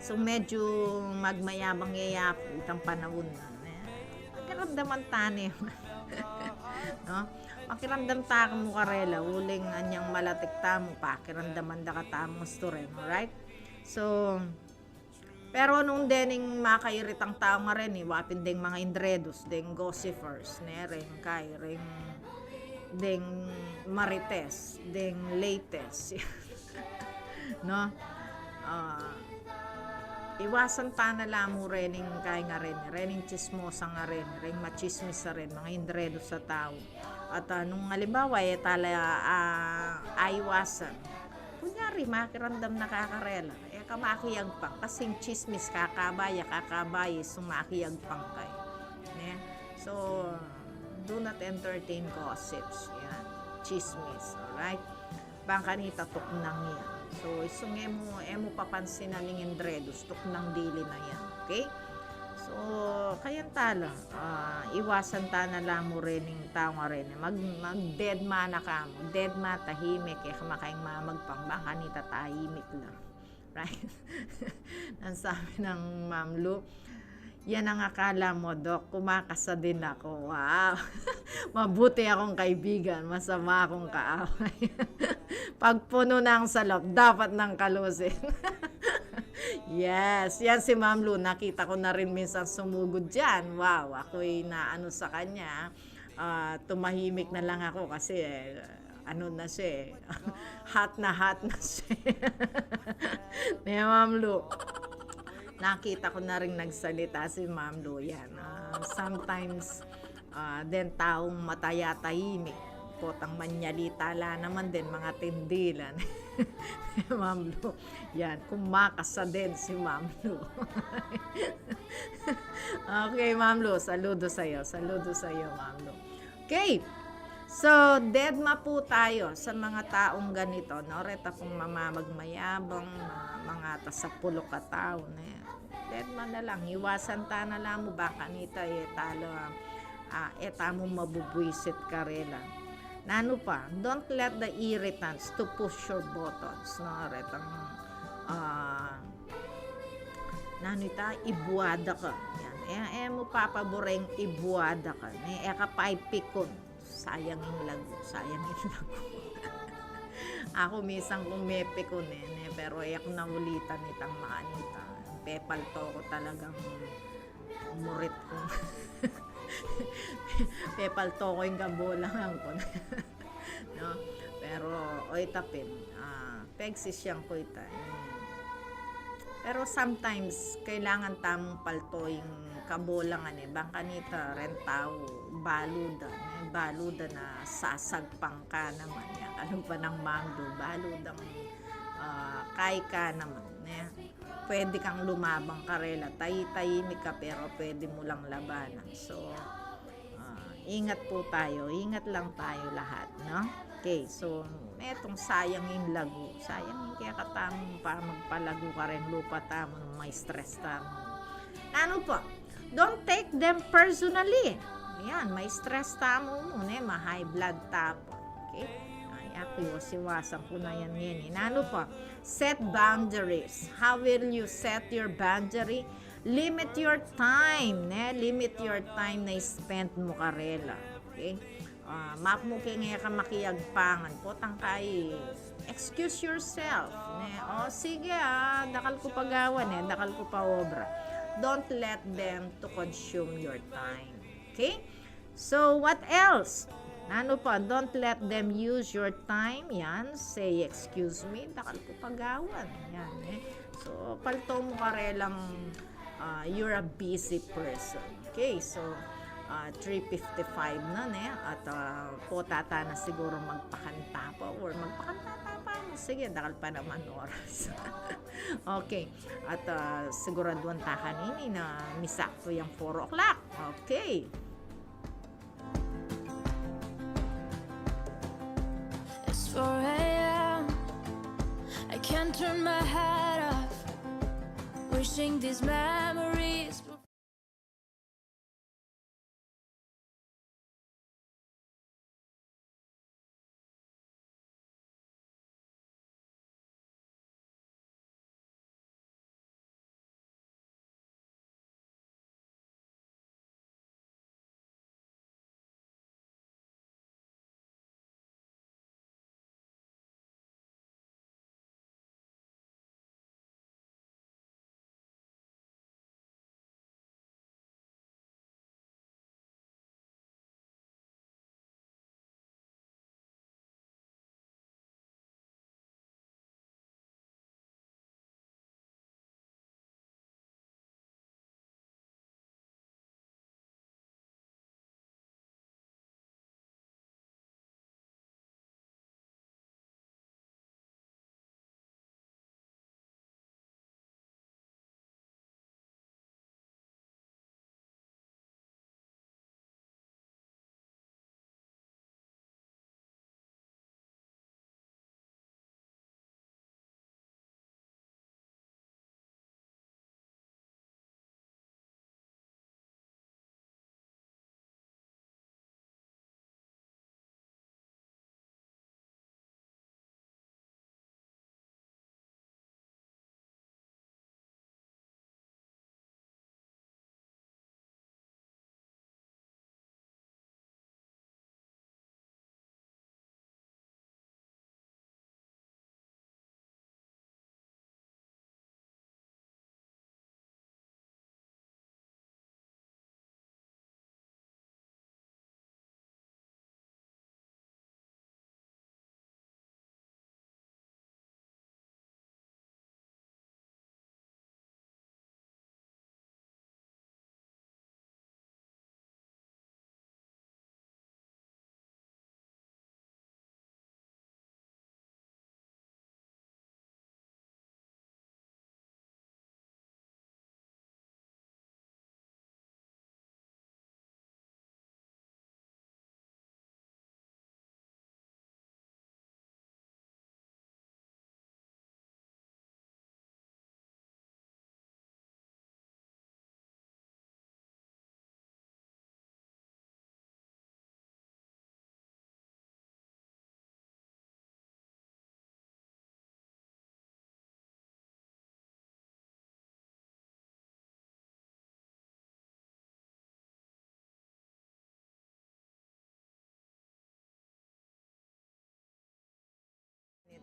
So, medyu magmayabang ya i Apu itang panaun na, ne? Pakiramdaman ta ne. No? Pakiramdam ta mu karela, uling anyang malatik tamu, pakiramdaman da ka tamu, gusto rin, alright? So, pero nung dening makairitang tau ngeni, wa pin deng mga indredus, deng gossipers, ne, reng kai, reng, deng marites, deng latest. No? A, iwasan ta na la mu rening kai ngeni, rening tsismosa ngeni, reng matsismis a ren, mga indredus a tau. At, a, nung halimbawa, e ta la, a, aiwasan. Kunyari, makiramdam na ka karela, e ka makiagpang, kasi ing tsismis, kakabaye, kakabaye, isung makiagpang ka. Ne? So, do not entertain gossips. Yan. Tsismis, alright? Bang kanita tuknang yan. So, isung e mu, e mu papansinan ing indredus, tuknang dili na yan. Okay? So, kayan ta la, a, iwasan ta na la mu rening tau ngeni. Mag, magdedma na ka mu. Dedma, tahimik, e ka makaing mamagpang, bang kanita tahimik la. Right? Nanu sabi nang Ma'am Lu, "Yan ang akala mo, Doc, kumakasa din ako." Wow! Mabuti akong kaibigan, masama akong kaaway. Pag puno na ang salop, dapat nang kalusin. Yes, yan si Ma'am Lu. Nakita ko na rin minsan sumugod dyan. Wow, ako'y naano sa kanya. A, tumahimik na lang ako kasi, e, ano na siya, e. Hot na hot na siya. Ne, Ma'am Lu? Nakita ko na rin nagsalita si Ma'am Lu yan. A, sometimes, a, den taung mataya tahimik, potang manyalita la naman den, mga tindilan. Ma'am Lu. Yan, kumakasa din si Ma'am Lu. Okay, Ma'am Lu, saludo sa'yo. Saludo sa'yo, Ma'am Lu. Okay. So, dedma po tayo sa mga taung ganito, no? Reta pung mamamagmayabang, ma-, mangatas a pulok a tau, ne? Dedma na lang, iwasan ta na la mu, bang kanita, e ta la, a, e tamu mabubwisit karela. Nanu pa, don't let the irritants to push your buttons, no? Retang, a, nanu ita, ibuada ka. Yan. E, e mu papaboreng ibuada ka. Ne, e ka pa ipikun. Sayang ing lagu, sayang ing lagu. Aku minsan kung mepikun, e, ne, pero e ku na ulitan itang makanita. Pepalto ku talagang murit ku. Pepalto ku ing kabulangan ku. No? Pero, o, ita pin, a, pegsisian ku ita, e. Pero sometimes, kailangan tamung palto ing kabulangan, e. Bang kanita reng tau, balu da, e, balu da na sasagpang ka naman, yan. Kalupa nang Ma'am Lu, balu dang, a, kai ka naman, e. Pwede kang lumabang karela, tayi-tahimik ka, pero pwede mu lang labanan. So, a, ingat po tayo, ingat lang tayo lahat, no? Okay, so, etong sayang ing lagu, sayang ing kekatamung pamagpalagu kareng lupa tamu, ma-stress tamu. Nanu pa, don't take them personally. Yan, ma-stress tamu mu, ne, ma-high blood tamu. Okay? Ay, aku, iwas-iwasan ku na yan ngeni. Nanu pa? Set boundaries. How will you set your boundary? Limit your time, ne? Limit your time na spend mu karela. Okay? Ah, mapmu ke ngan ka makiagpangan, potang ka i-excuse yourself, ne? O, sige, ah, dakal ku pa gawan, e, dakal ku pa obra. Don't let them to consume your time. Okay? So, what else? Nanu pa? Don't let them use your time. Yan, say, "Excuse me, dakal ku pa gawan." Yan, e. So, palto mu karelang, ah, you're a busy person. Okay, so, ah, three fifty-five na, ne? At, ah, pota ta na siguro magpakanta pa or magpakanta ta pa. Sige, dakal pa naman oras. Okay, at, ah, siguraduan ta kanini na misakto yang four o'clock. Okay. It's four a m. I can't turn my head off. Wishing these memories were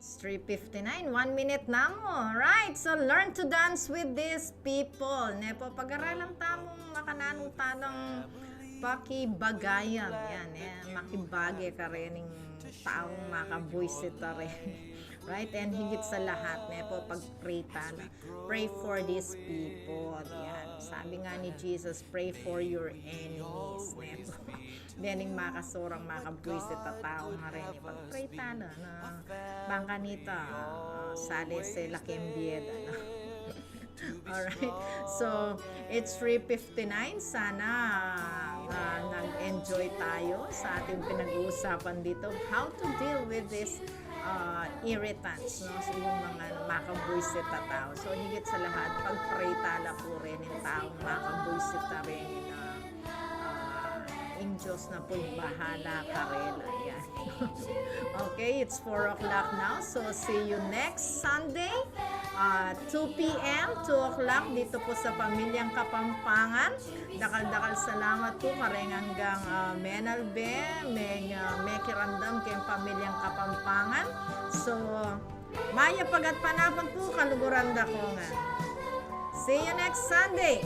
It's three fifty-nine. One minute na mu. Alright, so learn to dance with these people. Ne po, pag-aralan tamung makananu tanang pakibagayan. Yan, e. Makibage ka rening taung makabuisit ta rin. Right? And higit sa lahat, ne po, pag-pray ta na. Pray for these people. Yan. Sabi nga ni Jesus, "Pray for your enemies." Ne po? Dening makasurang makabuisit a tau, ngeni, pag-pray ta na, na bang kanita, ah, sale se la keng bieda, no? Alright. So, it's three fifty-nine. Sana, ah, nag-enjoy tayo sa ating pinag-uusapan dito, how to deal with this, ah, irritants, no? So, yung mga makabuisit a tau. So, higit sa lahat, pag-pray ta la pu rening taung makabuisit a rin na, ah, Ing Diyos na po ing bahala karela. Yan. Okay, it's four o'clock now. So, see you next Sunday, uh, two p.m., two o'clock, dito po sa Pamilyang Kapampangan. Dakal-dakal salamat po kareng anggang, uh, menalbe, meng, uh, mekiramdam keng Pamilyang Kapampangan. So, mayap a gatpanapun po, kaluguran da ko ngan. See you next Sunday.